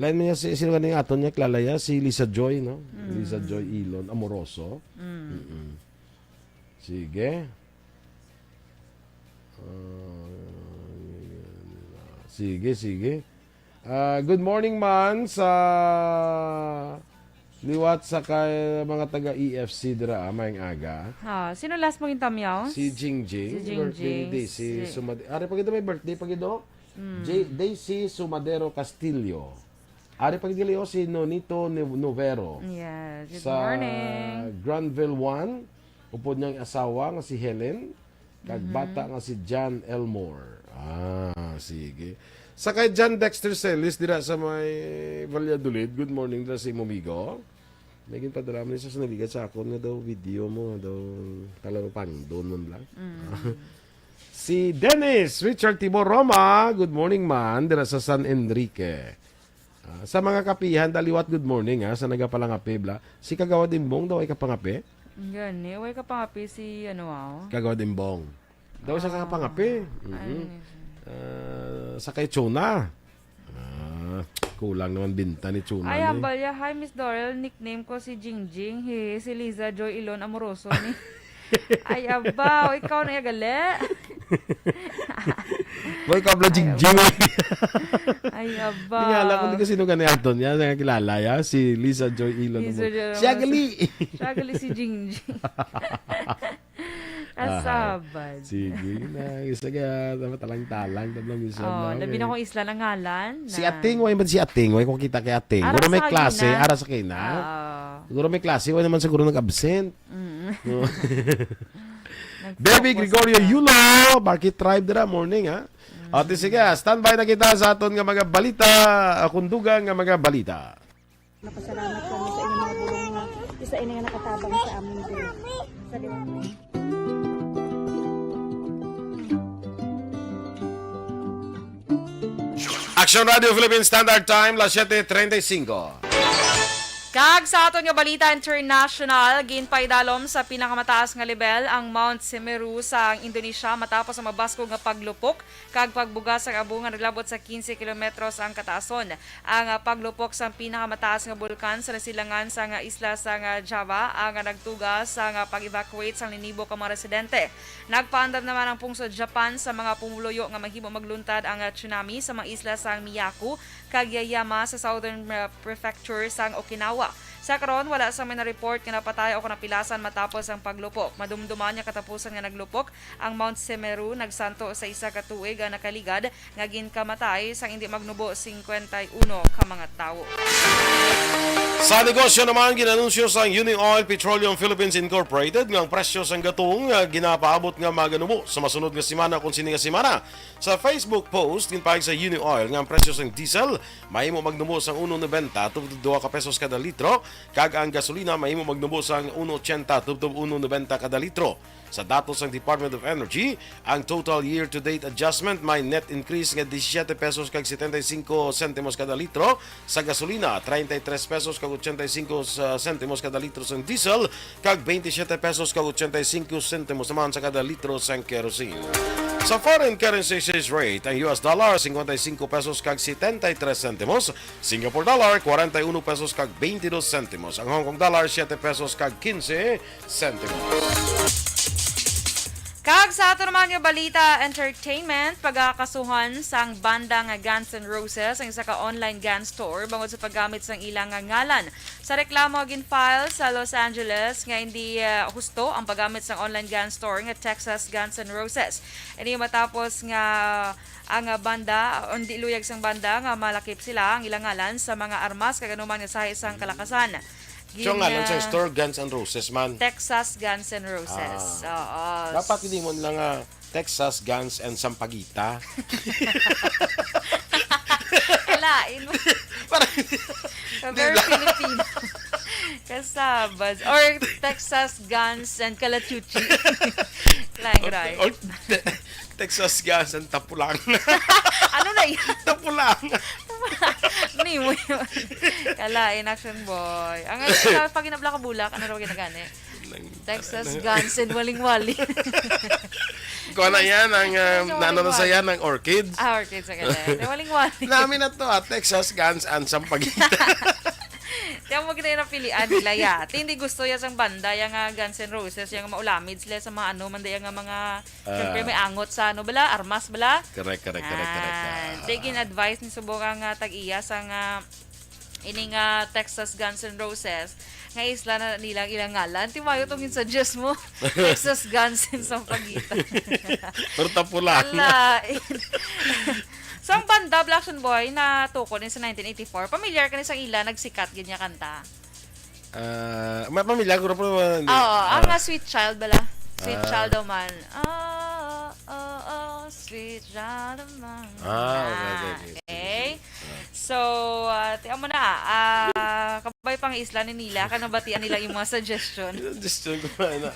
Lain niya si sino ganing aton niya kilala ya si Lisa Joy, no? Lisa Joy Ilon Amoroso. Mm-mm. Sige. Ah, sige, sige. Ah, good morning man sa liwat sa kay mga taga E F C dira, ah, maayong aga. Ah, sino last mo gintamyaw? Si Jingjing. Si Jingjing. Birthday ni Daisy Si- Sumad-, ari pa gid may birthday pa gid, oh. J- Daisy Sumadero Castillo. Ari pa gid gali, oh, si Nonito Nu- Nuvero. Yes, good Sa morning. Granville one, upod niyang asawa nga si Helen, kag bata nga si John Elmore. Ah, sige. Sa kay John Dexter Celis dira sa may Valladolid, good morning dira sa imo amigo. May ginpadala man siya sa naligat sa akon nga daw video mo nga daw talaga pangdon man lang. Si Dennis Richard Tibor Roma, good morning man dira sa San Enrique. Ah, sa mga kapihan, daliwat good morning ha, sa nagapalangapi bla. Si Kagawad Imbong daw ay kapangapi. Gani, way ka pangapi si ano, wow. Kagawad Imbong. Daw sa kapangapi. Mhm. Ano ni siya? Ah, sa kay Chona. Ah, kulang naman binta ni Chona. Ay, ni. Hambalya. Hi, Miss Dorel. Nickname ko si Jingjing. Hi, si Liza Joy Ilon Amoroso ni. Ay, abaw. Ikaw na yung gali. Boy, kabla Jingjing. Ay, abaw. Tingala ko, di ko sino gani aton niya. Sa kilala ya, si Liza Joy Ilon. Liza Joy Siya Ilon. gali. Siya gali si Jingjing. Kasabad. Sige na, isa ka, dapat talang-talang, talang isa Oh, na, labi eh. na kung isla ng ngalan. Si na- Ating, way man si Ating, way ko kita kay Ating. Ara Siguro may sa klase, Lina. ara sa kina. Oo. Siguro may klase, way naman siguro nag-absent. Mm. No? Nag-focus Baby Gregorio na. Yulo, Market Tribe dira, morning ha. Ate, sige, standby na kita sa aton nga mga balita, ah, kundugang nga mga balita. Napasalamat kami sa inyong mga bulong nga isa ini nga nakatabang sa amon diri. Sa liwanag. Action Radio Philippine Standard Time, las siete treinta y cinco. Kag sa aton nga balita international, ginpaidalom sa pinakamataas nga lebel ang Mount Semeru sa Indonesia matapos ang mabaskog nga paglupok kag pagbuga sang abo nga naglabot sa quince kilometros ang kataason. Ang, ah, paglupok sang pinakamataas nga bulkan sa nasilangan sang, ah, isla sang, ah, Java ang, ah, nagtuga sang, ah, pag-evacuate sang linibo ka mga residente. Nagpaandam naman ang pungsod Japan sa mga pumuluyo nga mahimo magluntad ang, ah, tsunami sa mga isla sang Miyako kag Yaeyama sa southern, ah, prefecture sang Okinawa. Sa karon, wala sang may na-report nga napatay o napilasan matapos ang paglupok. Madumduman nga katapusan nga naglupok ang Mount Semeru, nagsanto sa isa ka tuig ang nakaligad nga ginkamatay sang indi magnubo cincuenta y uno ka mga tawo. Sa negosyo naman, ginanunsyo sang Uni Oil Petroleum Philippines Incorporated nga ang presyo sang gatong, ah, ginapaabot nga maganubo sa masunod nga semana kon sini nga semana. Sa Facebook post, ginpahayag sa Uni Oil nga ang presyo sang diesel mahimo magnubo sang uno noventa tubtob dua ka pesos kada litro, kag ang gasolina mahimo magnubo sang uno ochenta tubtob uno noventa kada litro. Sa datos sang Department of Energy, ang total year-to-date adjustment may net increase nga disisiete pesos kag setenta y cinco sentimos kada litro sa gasolina, treinta y tres pesos kag ochenta y cinco sa sentimos kada litro sang diesel, kag veintisiete pesos kag ochenta y cinco sentimos naman sa kada litro sang kerosene. Sa foreign currency exchange rate, ang U S dollar, cincuenta y cinco pesos kag setenta y tres sentimos, Singapore dollar, cuarenta y uno pesos kag veintidós sentimos. Ang Hong Kong dollar, siete pesos kag quince sentimos. Kag sa ato naman nga balita, entertainment, pagakasuhan sang banda nga Guns N' Roses ang isa ka online gun store bangod sa paggamit sang ilang nga ngalan. Sa reklamo, gin-file sa Los Angeles nga hindi, ah, husto ang paggamit sang online gun store nga Texas Guns N' Roses. Ini matapos nga ang, ah, banda, o hindi luyag sang banda nga malakip sila ang ilang ngalan sa mga armas kag anuman nga sahi sang kalakasan. So, ang ngalan sa, ah, store, Guns N' Roses man. Texas Guns N' Roses. Ah. Oo. Dapat hindi mo lang, ah, Texas Guns and Sampaguita. Lain mo. Parang, Very di lang. Filipino. Kasabas. Or Texas Guns and Kalachuchi. Lain, or, right? Or Te-, Texas Guns and Tapulang. Ano na yan? Tapulang. Ni mo yun. Kalain, Action Boy. Ang, ano, sa pag inabla ka bulak, ano raw ginagani? Ng, Texas ng Guns and Waling-Waling. Kuha na yan, ang, um, Guns and nano na sa Waling-Waling. Yan, ang orchids. Ah, orchids, ang galing. Waling-Waling. Nami na to, ah, Texas Guns and Sampaguita. Kaya mo gina napilian nila, ya. Ti, hindi gusto ya sang banda, yang, ah, Guns N' Roses, yang maulamid sila sa mga ano, man, yang mga, ah, syempre, may angot sa, ano, bala, armas, bala. Correct, correct, correct, correct. Ah, ah, ti, gin-advise ni subong ang, ah, tag-iya sa nga, ini nga Texas Guns N' Roses, nga isla na nila ang ilang ngalan. Ti mayo tong gin-suggest mo, Texas Guns and Sampaguita. Pero Tapulang. Ala, eh. So, ang banda, Black Action Boy, natukod ni sa nineteen eighty-four. Pamilyar ka ni sa ila, nagsikat gid niya kanta. Ah, may pamilyar ko, pero, ah, hindi. Ah, oo, ang, ah, nga Sweet Child bala. Sweet, ah, Child of Mine. Ah, oh, oh, Sweet Child of Mine. Ah, okay, okay, okay. Okay. Ah. So, ah, ti-, amo na, ah, kabay pang isla ni nila, kag nabatian nila yung mga suggestion. Suggestion ko na, na.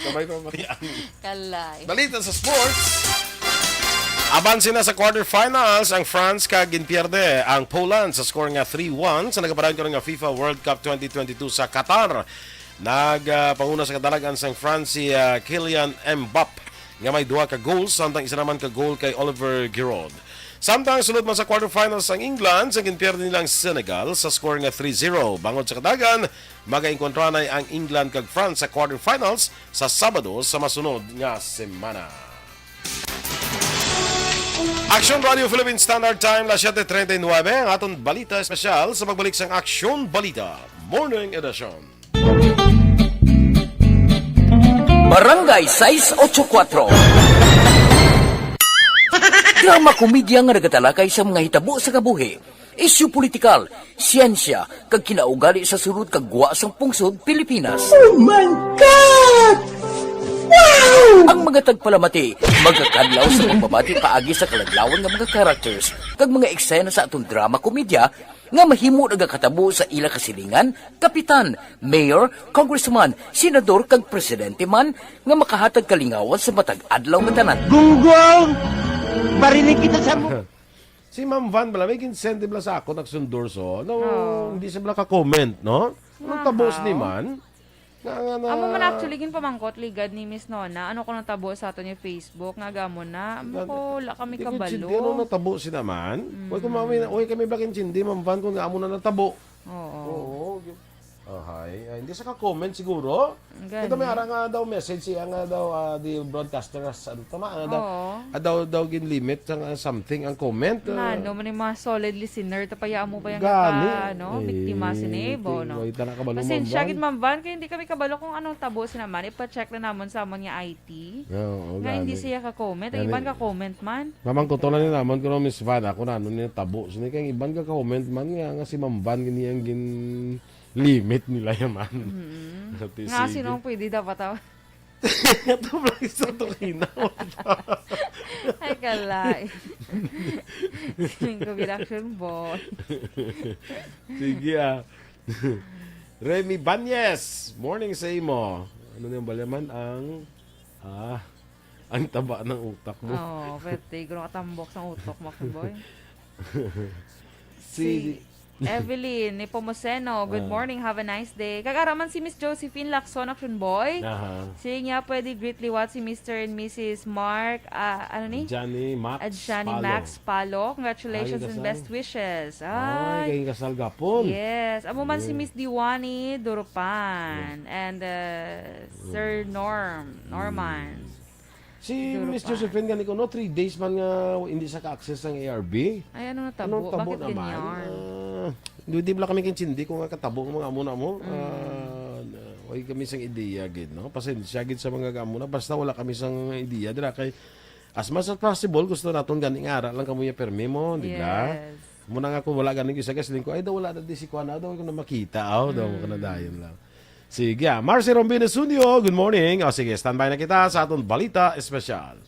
Kabay pang Mariani. Kalay. Balita sa sports. Abanse na sa quarterfinals ang France kag ginpierde ang Poland sa score nga three one sa nagapadayon karon nga FIFA World Cup twenty twenty-two sa Qatar. Nag, ah, panguna sa kadalagan sang France si, ah, Kylian Mbappe nga may duha ka goals, samtang isa naman ka goal kay Oliver Giroud. Samtang sulod man sa quarterfinals ang England, sa ginpierde nila ang Senegal sa score nga three zero. Bangod sa kadagan, magainkontranay ang England kag France sa quarterfinals sa Sabado sa masunod nga semana. Action Radio Philippine Standard Time, las siete treinta y nueve, ang aton balita espesyal sa pagbalik sang Action Balita Morning Edition. Barangay sais ocho kuwatro. Drama komedya nga nagatalakay sa mga hitabo sa kabuhi, isyu politikal, siyensya, kag kinaugali sa sulod kag gwa sang pungsod Pilipinas. Oh my God! Wow! Ang mga tagpalamati magakadlaw sa pagbabati paagi sa kaladlawan nga mga characters kag mga eksena sa aton drama komedya nga mahimo nagakatabo sa ila kasilingan, kapitan, mayor, congressman, senador, kag presidente man nga makahatag kalingawan sa matag adlaw nga tanan. Gunggong! Barinig kita sa mo- Si Ma'am Van bala, may ginsend bala sa akon, Action Doors, oh. No, Oo. hindi siya bala ka-comment, no? Anong Aha. tabo ni man? Nga, nga na Amo man actually ginpamangkot ligad ni Miss Nona, ano kuno tabo sa aton nga Facebook, nga gamo na, amo Gan- ko, wala kami Di ko kabalo. intindi, ano natabo si naman? Mm. Uy, kung mami, uy, kami bala intindi, Ma'am Van, kung nga amo na natabo. Oo. Oo. Ahay, ay, hindi sa ka-comment siguro. Gani. Kita may ara nga daw message siya nga daw, ah, the broadcaster has, ano, tama, nga daw, Oo. ah, daw, daw gin-limit sang, ah, something ang comment, ah. Nano man yung mga solid listener, tapaya mo pa yung Gani. naka-, ano, Eh, biktima sini, ting-, bo, no? wait na nakabalo, Pasensya, Ma'am Van. gid, Ma'am Van, kaya hindi kami kabalo kung anong tabo sina man. Ipa-check na namon sa amon nga I T. Oo, Nga hindi gani. siya ka-comment. Ang Gani. iban ka-comment man. Mamang ko to lang ni naman ko, Miss Van, ako na, ano niya tabo. Sini kay ang iban ka-comment man nga, nga si Ma'am Van, gini ang gin-limit nila yaman. Mm-mm. Ate, Nga sige. sinong pwede dapat, ah? Ito lang isa to kinaw. Ay, kalay. Siling ko gid, Action Boy. Sige, ah. Remy Banyes, morning sa imo. Ano niyang balyaman ang, ah, ang taba ng utak mo? Oo, pwerte. Guro katambok sa utok mo, Action Boy. Si Si Evelyn Nepomuceno, "Good Ah. morning, have a nice day." Kag ara man si Miss Josephine Lacson, Action Boy. Aha. Sige niya, pwede greet liwat si Mister and Missus Mark, ah, ano ni? Johnny Max At Johnny Palo. Max Palo. Congratulations Ay, and kasal. best wishes. Ay, Ay. kay kasal gapon. Yes. Amo man si Mm. Miss Diwani Durupan Mm. and, uh, Sir Mm. Norm, Norman. Mm. Si Duro Miss pa. Josephine gani ko, no, three days man nga hindi sa ka-access ang A R B. Ay, ano natabo? Anong tabo Bakit naman? ganyan? Ah, hindi, di bala kami kintindi kung nga katabo nga mga amo na mo. Mm. Ah, na, way kami sang ideya gid, no? Pasensya gid sa mga amo na. Basta wala kami sang ideya dira kay as much as possible, gusto naton gani nga ara lang kamo ya permi mo, di ba? Yes. Muna nga kung wala gani isa, guys, lingko, ay, daw wala na di si Kuan, ah, daw ko na makita, aw, daw ko na Mm. dayon lang. Sige, ah. Marcy Rombino Sunio, good morning. O, sige, standby na kita sa aton balita espesyal.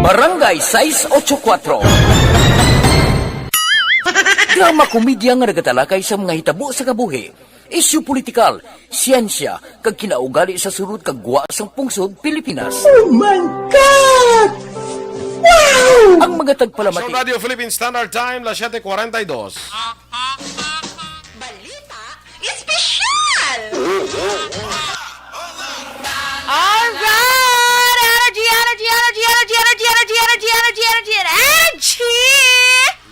Barangay sais ocho kuatro. Drama komedya nga nagatalakay sa mga hitabo sa kabuhi, isyu politikal, siyensya, kag kinaugali sa sulod kag gwa sang pungsod Pilipinas. Oh my God! Wow! Ang mga tagpalamati. Sa Radio Philippine Standard Time, las siete cuarenta y dos. Balita Espesyal! Alright! Energy, energy, energy, energy, energy, energy, energy, energy, energy, energy, energy!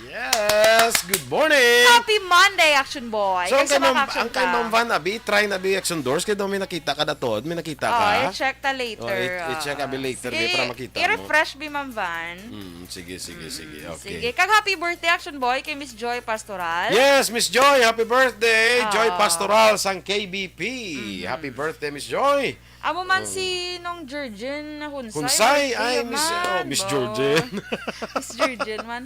Yes! Good morning! Happy Monday, Action Boy! So, ang Kag sa kay mga Ma'am, Action ang kay Ma'am Van, abi, try na, abi, Action Doors, kay daw may nakita ka dato, may nakita Oh, ka? i-check ta later, Oh, i-, i-check, ah. abi, later, Sige, bi, para makita mo. i-refresh, bi, Ma'am Van. Mm, sige, sige, Mm, sige. Okay. sige. Kag happy birthday, Action Boy, kay Miss Joy Pastoral. Yes, Miss Joy, happy birthday, Joy Ah. Pastoral sang K B P. Mhm. Happy birthday, Miss Joy. Amo man Mm. si Nong Georgine Hunsay, Hunsay, birthday ay, Miss, naman, oh, Miss bo. Georgine. Miss Georgine man.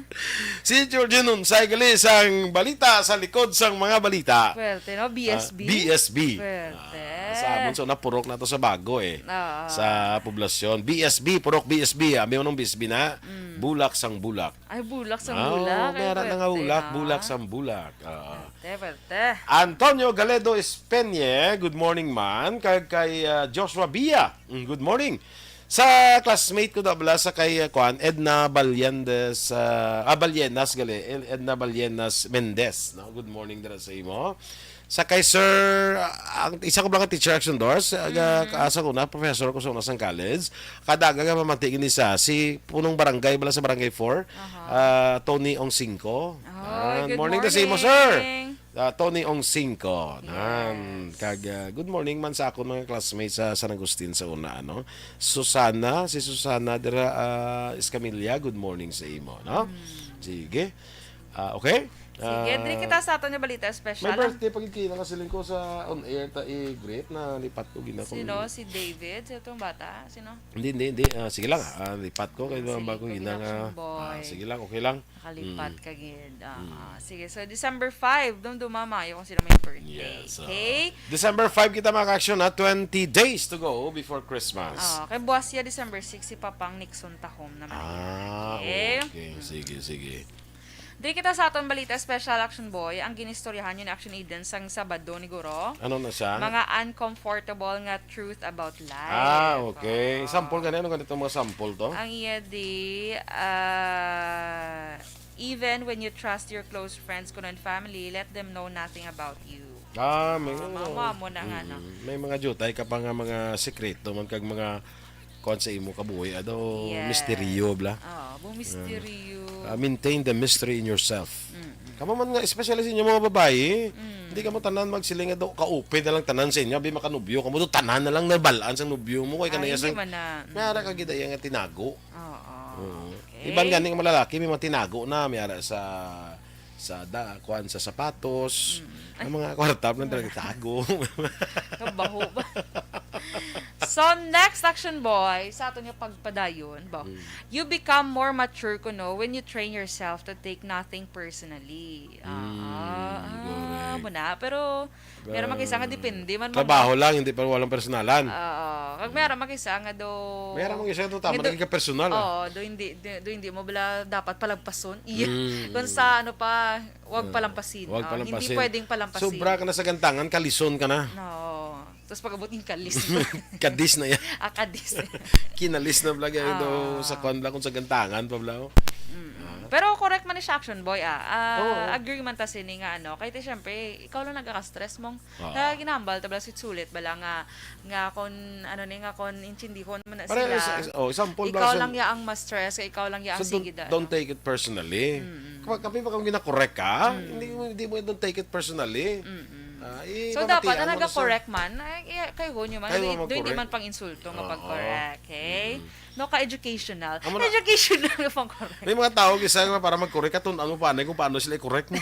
Si Georgine Hunsay, gali sang balita sa likod sang mga balita. Pwerte, no? Ah, B S B. B S B. Pwerte. Ah, sa amon, so, napurok na to sa bago, eh. Oo. Sa poblasyon. B S B, purok B S B, ah. May unong B S B na. Mm. Bulak sang bulak. Ay, bulak sang Ah, bulak. Ay, may ara na nga pwerte, bulak, ha? bulak sang bulak. Ah. Pwerte, pwerte. Antonio Galedo Espeñe, good morning man. Kag kay, ah, Joshua Bia, mm, good morning. Sa classmate ko daw bala sa kay, ah, kuan, Edna Balyendes, ah, ah, Balyenas gali, El-, Edna Balyenas Mendez, no? Good morning dira sa imo. Sa kay Sir, ah, ang isa ko bala ka teacher, Action Doors, aga, Mm. ah, sa una, professor ko sa una sang college. Kada aga nga mamati gini sa si punong barangay bala sa Barangay four, Aha. ah, Tony Ong Singko. Oy, Ah, good morning to sa imo, sir. morning. Ah, Tony Ong Singko. Nan, Yes. kag, ah, good morning man sa akon mga classmates sa San Agustin sa una, ano. Susana, si Susana dira, ah, Escamilla, good morning sa imo, no? Hmm. Sige. Ah, okay? Sige, Ah, diri kita sa aton nga balita special, may ah. birthday pa gid kina nga siling ko sa on air ta i-greet, nalipat ko gina kung Sino? Si David? Sa itong bata? Sino? Hindi, hindi, hindi. Ah, sige lang. Ah, lipat ko kay Ah, sige, bago okay ina lang, nga. Action Boy. Ah, sige lang, okay lang. Nakalipat Mm. ka gid. Ah, Mm. ah, sige. So, December five, dumduma maayo kung sino may birthday. Yes, ah. Okay? December five kita, mga ka-action, ha? Twenty days to go before Christmas. Ah, kay buwas siya, December six, si Papang Nixon Tahom naman. Ah, Okay? okay. Mm. Sige, sige. Di kita sa aton balita special, Action Boy, ang ginistoryahan yun ni Action Eden sang Sabado ni Guro. Ano na siya? Mga uncomfortable nga truth about life. Ah, okay. Ah. Sample gani, ano ganito mga sample to? Ang iya di, ah, even when you trust your close friends kuno and family, let them know nothing about you. Ah, may, Ah, mamo, amo na nga, no? Mm. May mga jutay ka pa nga mga sekreto man kag mga kuwan sa imo kabuhi, ano, Yes. misteryo, bla? Oo, bu misteryo. Ah, maintain the mystery in yourself. Mm-mm. Kamo man nga, especially sa inyo mga babayi, Mm. hindi kamo tanan magsiling nga do, ka-open na lang tanan sa inyo, abi makanubyo kamo, do tanan na lang nabal-an sa nubyo mo, kay Ah, kanaya hindi sang, man na. may ara ka gid iya nga tinago. Oo, Oo. okay. Iban gani nga malalaki, may mga tinago na, may ara sa, sa da, kuwan, sa sapatos, Mm. ang mga kwarta, man talaga tago. Kabaho ba? So, next, Action Boy, sa aton nga pagpadayon, ba? Mm. You become more mature kuno when you train yourself to take nothing personally. Ah, Mm, ah, correct. mo na. Pero, pero Ah, makisa nga depende man, trabaho mga lang, hindi pa walang personalan. Oo. Kag may ara makisa nga do May ara makisa do, tama nga do, lagi ka personal, ah. Oo, do hindi, do, do hindi mo bala dapat palagpason. Iya. Mm. Kung sa ano pa, wag Ah, palampasin. wag Ah, hindi palampasin. pwedeng palampasin. Sobra ka na sa gantangan, kalison ka na. No. Tapos pag-abot yung kalis. Kadis na yan. Ah, kadis. Kinalis na bala kayo do Oo. sa kwan bala kung sa gantangan pa bala, oh. Mm-mm. Ah. Pero correct man ni siya, Action Boy, ah. Ah, Oo. agree man ta sini nga ano. Kay ti, syempre, ikaw lang nagkaka-stress mong Oo. na ginambal ta bala sulit-sulit bala nga, nga kon ano ni, nga kon intindihon mo na Pare, sila. is, is, oh, example Ikaw bala, so, lang ya ang ma-stress, ikaw lang ya ang so don't, sige da, don't ano. take it personally. Mm-mm. Kapag kami pa kung ginakorek ka, Mm. hindi mo, hindi mo don't take it personally. Mm-mm. Ah, So, dapat, ipamatian ang mo na sa nagakorek man, ay, kay, kay Hunyo man, Kay hindi, mo hindi magkorek. man pang insulto nga Oo. pag-correct, okay? Mm-mm. No, ka-educational. Amo na. Educational nga pang-correct. May mga tao, kisa nga para magkorek, katun-an mo pa, anay, kung paano sila i-correct mo.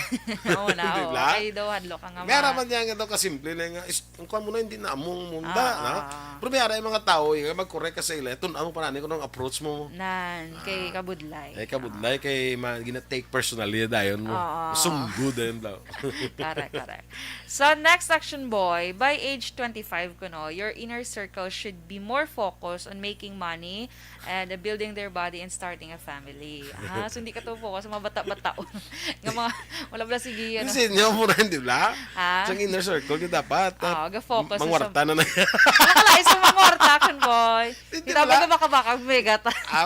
Oo na, Di oo. ba? Kay daw, hadlok ka nga May ma- araman niya nga daw kasimple na nga, is, ang kwan mo na, hindi na among munda, Ah, na? ah. Pero may ara yung mga tao, yung mag-correct ka sa ila, tun-an mo pa na, anay, kung anong approach mo. Nan, kay Ah. kabudlay. Eh, kabudlay, Oo. kay ma-, gina-take personally, dayon mo. Oo. Sumgo, dayon daw. Correct, correct. So, next, Action Boy, by age twenty-five kuno, your inner circle should be more focused on making money and, uh, building their body and starting a family. Ah, so hindi ka to focus sa mga bata-bata. Nga mga, wala bala sige, ano. Kasi inyo mo rin, di ba? Ha? Sa inner circle, di dapat, Oo, ah, ga-focus sa mangwarta na na. Wala ka lang, isang mangwarta, Action Boy. Hindi Kita mo bala. ka baka-baka, mega ta. Ah,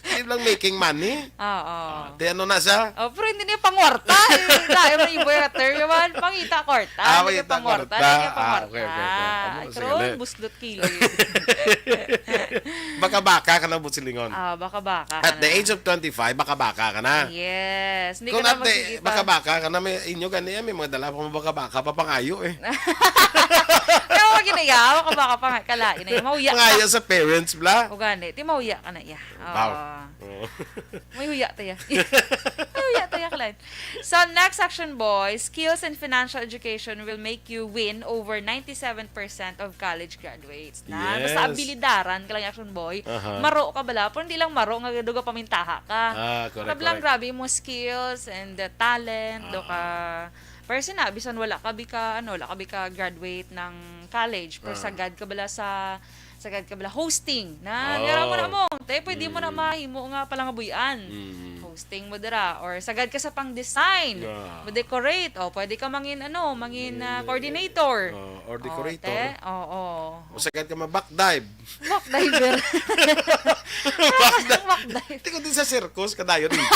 Di lang making money. Oo. Ah, di ano na siya? Oh, pero hindi niya pangwarta. Eh, dahil may iba yung term naman, pangita kwarta. Ah, Hindi niya pangita pangwarta, kwarta. hindi niya Ah, pangwarta. okay, okay, okay. Amo na Pero sila. buslot kilo yun. Baka-baka ka na, Busilingon. Ah, baka-baka ka At the na. age of twenty-five, baka-baka ka na. Yes. Hindi Kung ka na ate, magsige pa. baka-baka ka na, may inyo gani, may mga dala pa, baka-baka pa pangayo eh. Pero wag yun na yaw, baka-baka pa nga, kalain na yun. Mauya ka. Pangayo sa parents, bla? O gani, ti mauya ka na iya. Wow. Oo. Oo. May huya tayo. May huya tayo, Clyde. So, next, Action Boy, skills and financial education will make you win over ninety-seven percent of college graduates. Na, Yes. basta abilidaran ka lang, Action Boy. Aha. Maro ka bala, pero hindi lang maro nga duga pamintaha ka. Ah, correct, Kablang correct. grabe mo skills and the talent, do ka. Ah. Pero sina, bisan wala ka bi ka, ano, wala ka bi ka graduate ng college, pero Ah. sagad ka bala sa sagad ka bala hosting. Na, Oh. yara mo na mo. Te, pwede mo na Mm. mahimo nga palangabuyan. Mm. Hosting mo dira. Or sagad ka sa pang-design. Yeah. Mo-decorate. O, pwede ka mangin, ano, mangin, ah, Mangin, eh, coordinator. oh, or O, decorator. te. Oo. O sagad ka mag-back dive. Back diver. Back dive. Back dive. Di ko din sa circus, kadayon dito.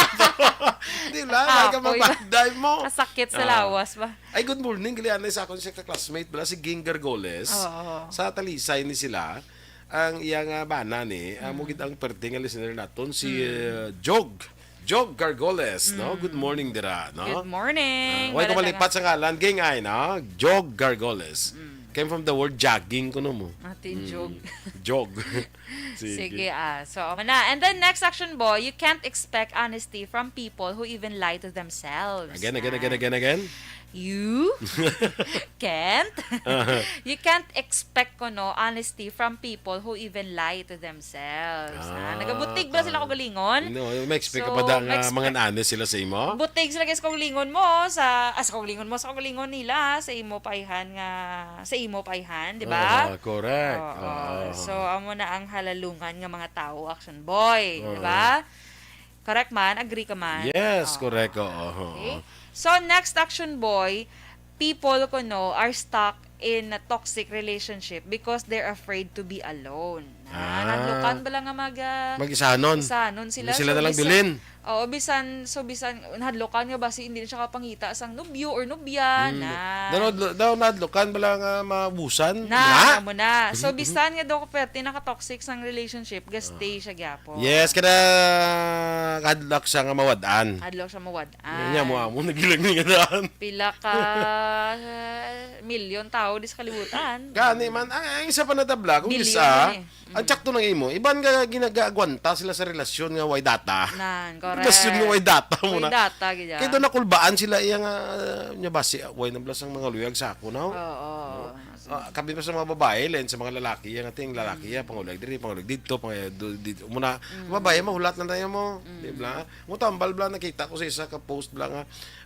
Di ba? May ka Kapoy. mag-back dive mo. Kasakit sa Ah. lawas ba? Ay, good morning, gali anay sa akon siya ka-classmate bala, si Ging Gargoles. Oo. Sa Talisay ni sila, ang iya nga bana ni, amo Mm. gid ang perte nga listener naton, si, Mm. uh, Jog. Jog Gargoles, no? Mm. Good morning dira, no? Good morning. Ah, way ko Wala na malipat nga. sa ngalan, Ging ay, no? Jog Gargoles. Mm. Came from the word jogging, kuno mo. Ate Mm. Jog. Jog. Sige. Sige, ah. So, ako na. And then, next, Action Boy, you can't expect honesty from people who even lie to themselves. Again, again, again, Ah. again, again. You can't. Uh-huh. You can't expect, kuno, honesty from people who even lie to themselves. Ah, Ah, nagabutig ba sila ah. kaugalingon? No, may expect ka So, pa da nga ma-expect mga honest sila sa imo? Butig sila, guys, kaugalingon mo sa, ah, sa kaugalingon mo, sa kaugalingon nila, sa imo paihan nga, sa imo paihan, di ba? Ah, correct. Oo. Oo. So, amo na ang halalungan nga mga tao, Action Boy, di Oo. ba? Correct man? Agree ka man? Yes, Oo. correct, oo. Okay. So, next action, boy, people kuno are stuck in a toxic relationship because they're afraid to be alone. Ah, Ah. nahadlukan bala nga mag, ah, Mag-isanon. isanon sila. Sila So, na lang bisan bilin. Oo, bisan, so bisan, nahadlukan nga basi hindi na siya kapangita sang nobyo or nobya, Mm. na. Daw, daw, daw nahadlukan bala nga mabusan. Na, Na? amo na. So, Mhm. bisan nga daw perte naka-toxic sang relationship, ga-stay Ah. siya gyapon. Yes, kada hadlok siya nga mawad-an. Hadlok siya mawad-an. Nya mo amo, nagilang ni nga daan. Pila ka, ah, milyon tawo di sa kalibutan. Gani man, ang, ang isa pa na tabla, kung Bilyon isa, man eh. ang Mm. tsakto nang imo, iban nga ginagaagwanta sila sa relasyon nga way data. Nan, Relasyon nga correct. way data mo Way na. data, gid, ah. Kay doon nakulbaan sila iya nga, ah, nya basi, ah, way na bala sang mga luyag sa ako, no? Oo. Ah, kami pa sa mga babae, lain sa mga lalaki, ang ating lalaki, Mm. ah, pangulag diri, pangulag dito, pang-, do-, dito. Muna, Mm. babae, mahulat na tayo mo, Mm. di ba? Mo tambal bala, nakita ko sa isa ka post bala nga,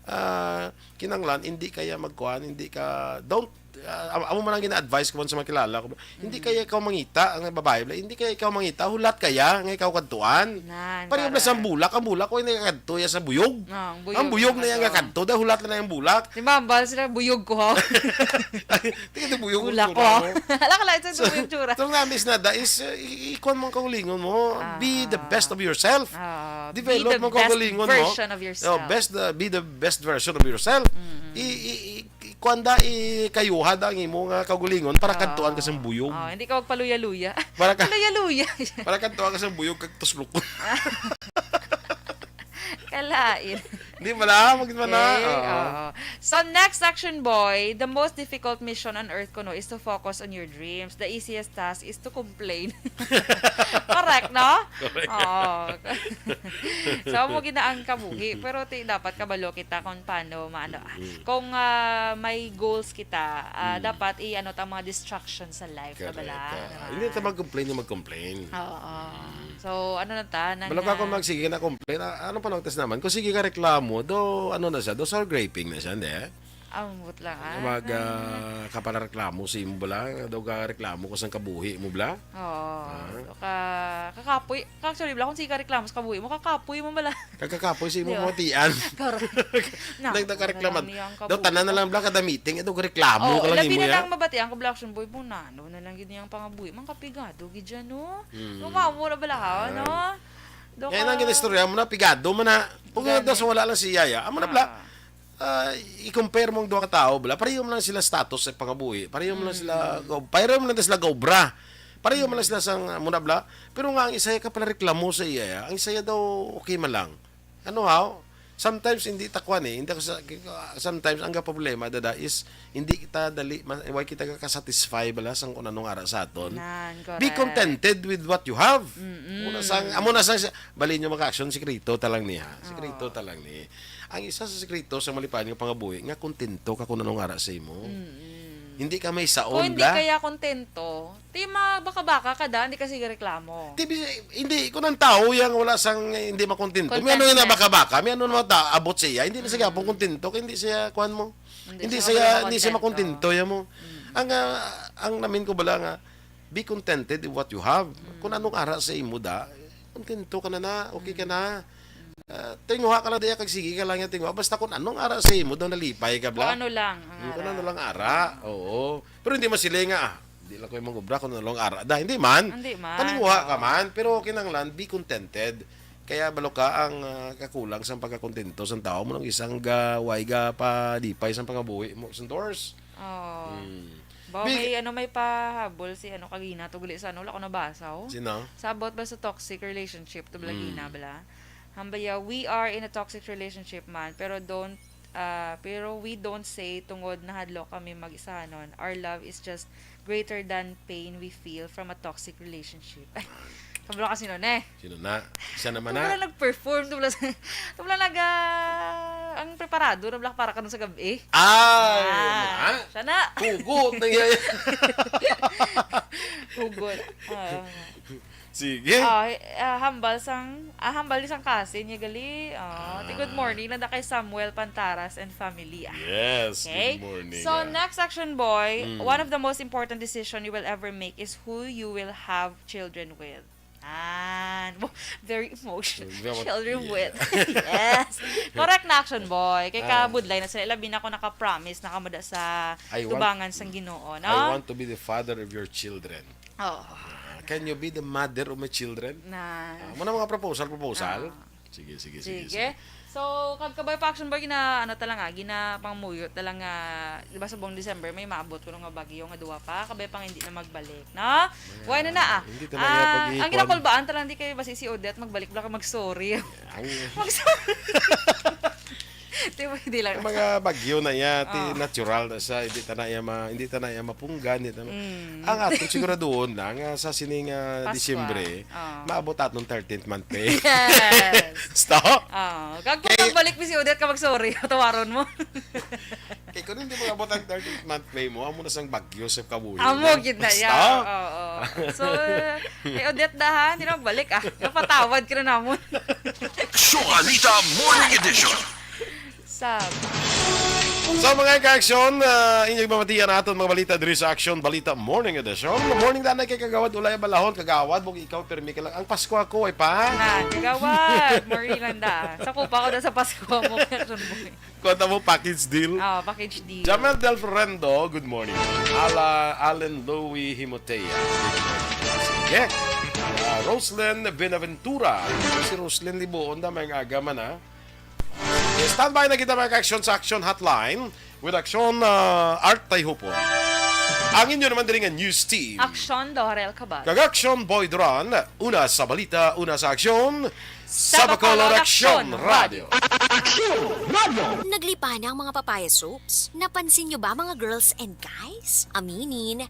ah, kinanglan, hindi kaya magkuhan, hindi ka, don't, ah, am-, amo man ang gina-advise ko man sa mga kilala ko, hindi Mm. kaya ikaw mangita, ang babae bala, hindi kaya ikaw mangita, hulat kaya nga ikaw kadtuan. Nan, Pareho bala sa correct. bulak, ang bulak, kung hindi kadto ya sa buyog. Ah, ang buyog Ang buyog na na yan kadto. kadto, dahil hulat na yung bulak. Di ba, ambal sila, buyog ko, ha? Tingnan, buyog Bulak ang ko, tsura ha? mo. Wala ka lang, ito So, buyog tsura. so, nga, Miss Nada, is, uh, i-, ikuan mo ang kaugalingon mo. Ah, Be the ah. best of yourself. Ah, be Develop the mo ang best kaugalingon mo. version of Oh, yourself. best, uh, be the best version of yourself. Mm. I, i, i, i-, kuan da, ikayuhad ang imo nga kaugalingon para Ah. kadtuan ka sa buyog. Ah, hindi ka magpaluya-luya. Para ka Paluya-luya. Para kadtuan ka sa buyog, kag tuslukon. Kalain. Di ba na? Magit man na? Okay, Oo. oo. So, next action, boy, the most difficult mission on earth kuno is to focus on your dreams. The easiest task is to complain. Correct, no? Correct. Oo. So, amo gid na ang kabuhi. Pero ti-, dapat kabalo kita kung paano maano. Ah, Mm. kung, ah, may goals kita, ah, Mm. dapat i-ano ta ang mga distractions sa life, Correct. bala, Ah, di ba? hindi ta mag-complain na mag-complain. Oo. Mm. So, ano na ta, nang, Balo ka kung ah, magsige na complain, ah, ano pa lang tas naman? Kung sige ka reklamo, do, ano na siya, do sour graping na siya, hindi? Ambot lang, ah. Mag, ah, kapalareklamo sa imo bala, do ka reklamo ko sang kabuhi mo bala? Oo. Ah. So, ka-, kakapoy, actually, bala, kung sige ka reklamo sa kabuhi mo, kakapoy mo bala. Kagkakapoy sa imo Di ba? matian. Correct. Na, Nagtakareklamo. ano na lang niya ang Do, tanan na kabuhi. lang bala, kada meeting, ito, reklamo Oo, ka lang labi imo, na ya? lang mabatian ko, bala, action boy, mo na, ano na lang gid niyang pangabuhi, man kapigado gid dyan, no? Mm. Mamawo na bala, ha, Yan. no? Do Yan ka ang ginistorya mo na, pigado mo na. Kung Gani. daw sa wala lang si Yaya, amo na bala. Ah. Ah, i-compare mo ang duha ka tawo, bala. Pareho man lang sila status sa pangabuhi. Pareho man lang sila Mm. go-, pareho man lang sila gaobra. Pareho man lang Mm. sila sang, ah, muna, bala. Pero nga, ang isa ka pala reklamo sa iya, ang isa daw okay man lang. Ano, ha? Sometimes, hindi ta kuwan, eh. Hindi ako sa, sometimes, ang problema, dada, is, hindi kita dali, ma-, why kita ka-satisfy, bala, sang kung anong ara sa aton. Nan, Be correct. contented with what you have. Mm-mm. Amo na sang, amo na sang, bali nyo, mga action, sikreto ta lang ni, ha? Sikreto Oo. ta lang ni. Ang isa sa sikreto sa malipayon nga pangabuhi, nga kontento ka kung anong ara sa imo. Mm-mm. Hindi ka may Kung saon, hindi bla? kaya kontento, di ma-, baka-baka ka da, hindi ka sige reklamo. Di, bis-, hindi, kung ang tao yang wala sang, hindi makontento, may ano Content na na. baka-baka, may ano na ta-, abot siya, hindi na siya Mm. gapon kontento, kaya hindi siya, kuwan mo, Hindi hindi siya siya, wala hindi siya makontento. makontento, yan mo. Mm. Ang, ah, ang namin ko bala nga, be contented in what you have. Mm. Kung anong ara sa imo da, kontento ka na na, okay ka Mm. na. Mm. Ah, tinguha ka lang diya, kag sige ka lang yung tinguha. Basta kung anong ara sa imo daw, nalipay ka, bla. Kung ano lang ang Mm, kung ara. ano lang ara, oo. Pero hindi man sila nga, ah, hindi lang ko yung mag-obra kung ano lang ara. Da, hindi man. Hindi man, Paninguha ka oo. man, pero kinanglan, be contented. Kaya balo ka ang, ah, kakulang sa pagkakontento sa tao mo nang isang ga-, way ga palipay sa pangabuhi mo, sa doors. Oo. Mm. Ba, Big may, ano, may pahabol si, ano, kagina to gali sa, ano, wala ko nabasa, oh. Sino? Sa about ba sa toxic relationship to, bala, Mm. gina, bala? Hambaya, "We are in a toxic relationship, man, pero don't, ah, pero we don't say tungod nahadlok kami mag-isanon. Our love is just greater than pain we feel from a toxic relationship." Kabalo ka sino, ne? Sino na? Siya naman Ito na. pala nag-perform, ito pala, ito pala nag, ah, ang preparado na pala para karon sa gabi. Ay, Ah, ah. siya na. Hugot na yan. Hugot. Oo. Sige. Ah, eh, ah, hambal sang, ah, hambal ni sang kasin niya gali. Ah, ti good Ah. morning na kay Samuel Pantaras and family. Ah. Yes, Okay. good morning, So, ah. next section, boy, Mm. one of the most important decision you will ever make is who you will have children with. Yan. Wo-, very emotional. Very emo-, Children yeah. With. Yes. Correct na, Action Boy. Kay Ah. kabudlay na sila. Labi na ko naka-promise na kamada sa I want tubangan sang Ginoo, no? I want to be the father of your children. Oh. Ah, can you be the mother of my children? Na. Ah, muna mga proposal, proposal. Ah. Sige, sige, sige, Sige. So, kag kabay pa, Action Boy, gina, ano ta lang, ah, gina pangmuyo ta lang nga, di ba, sa buong December, may maabot ko nga bagyo nga duwa pa, kabay pang hindi na magbalik, no? Why na na, ah? Hindi ta na iya Ah, pag-ipon. ang ginakulbaan ta lang, di kay basi si Odette magbalik, baka mag-sorry. Ang, Mag-sorry. Di ba, hindi lang. ang mga bagyo na iya, ti, Ah. natural na siya, hindi ta na iya ma, hindi ta na iya mapunggan, hindi ta na, Mm. ang ato siguraduhon lang nga sa sining ah, Pasko, Disyembre, ah. maabot atong thirteenth month pay. Yes. Stop. Ah, kag kung Kay- magbalik mi si Odette ka mag-sorry, tawaron mo. Kay kung hindi mo abot ang thirteenth month pay mo, amo na sang bagyo sa kabuhi. Amo gid na ya. Stop. Oo. So, eh, Odette dahan, di na magbalik ah. Napatawad ka na namon. Aksyon Balita Morning Edition. Sab. So mga ka-aksyon, uh, inyong mamatian aton mga balita diri sa Aksyon Balita Morning Edition. Morning, danay kay Kagawad Ulay Balahon. Kagawad, mo ikaw, pirmi ka lang. Ang Pasko ako ay pa. Na, Kagawad, Marie Landa. Sa kupa ko na sa Pasko mo, Action Boy. Konta mo, package deal. Ah, package deal. Jamel Del Ferrendo, good morning. Ala, Allen Louie Himotea. Sige. Ah, Roslyn Benaventura. Si Roslyn Libuon na may aga man, ha? Sige, standby na kita, mga ka-aksyon, sa Action Hotline with Action ah, Art Tayhupon. Ang inyo naman diri nga news team. Action, Dorel Cabal. Kag Action Boy Duran, una sa balita, una sa aksyon, sa Sa Bacolod Bacolod Action Action Radio. Naglipana ang mga papaya soaps. Napansin nyo ba, mga girls and guys? Aminin,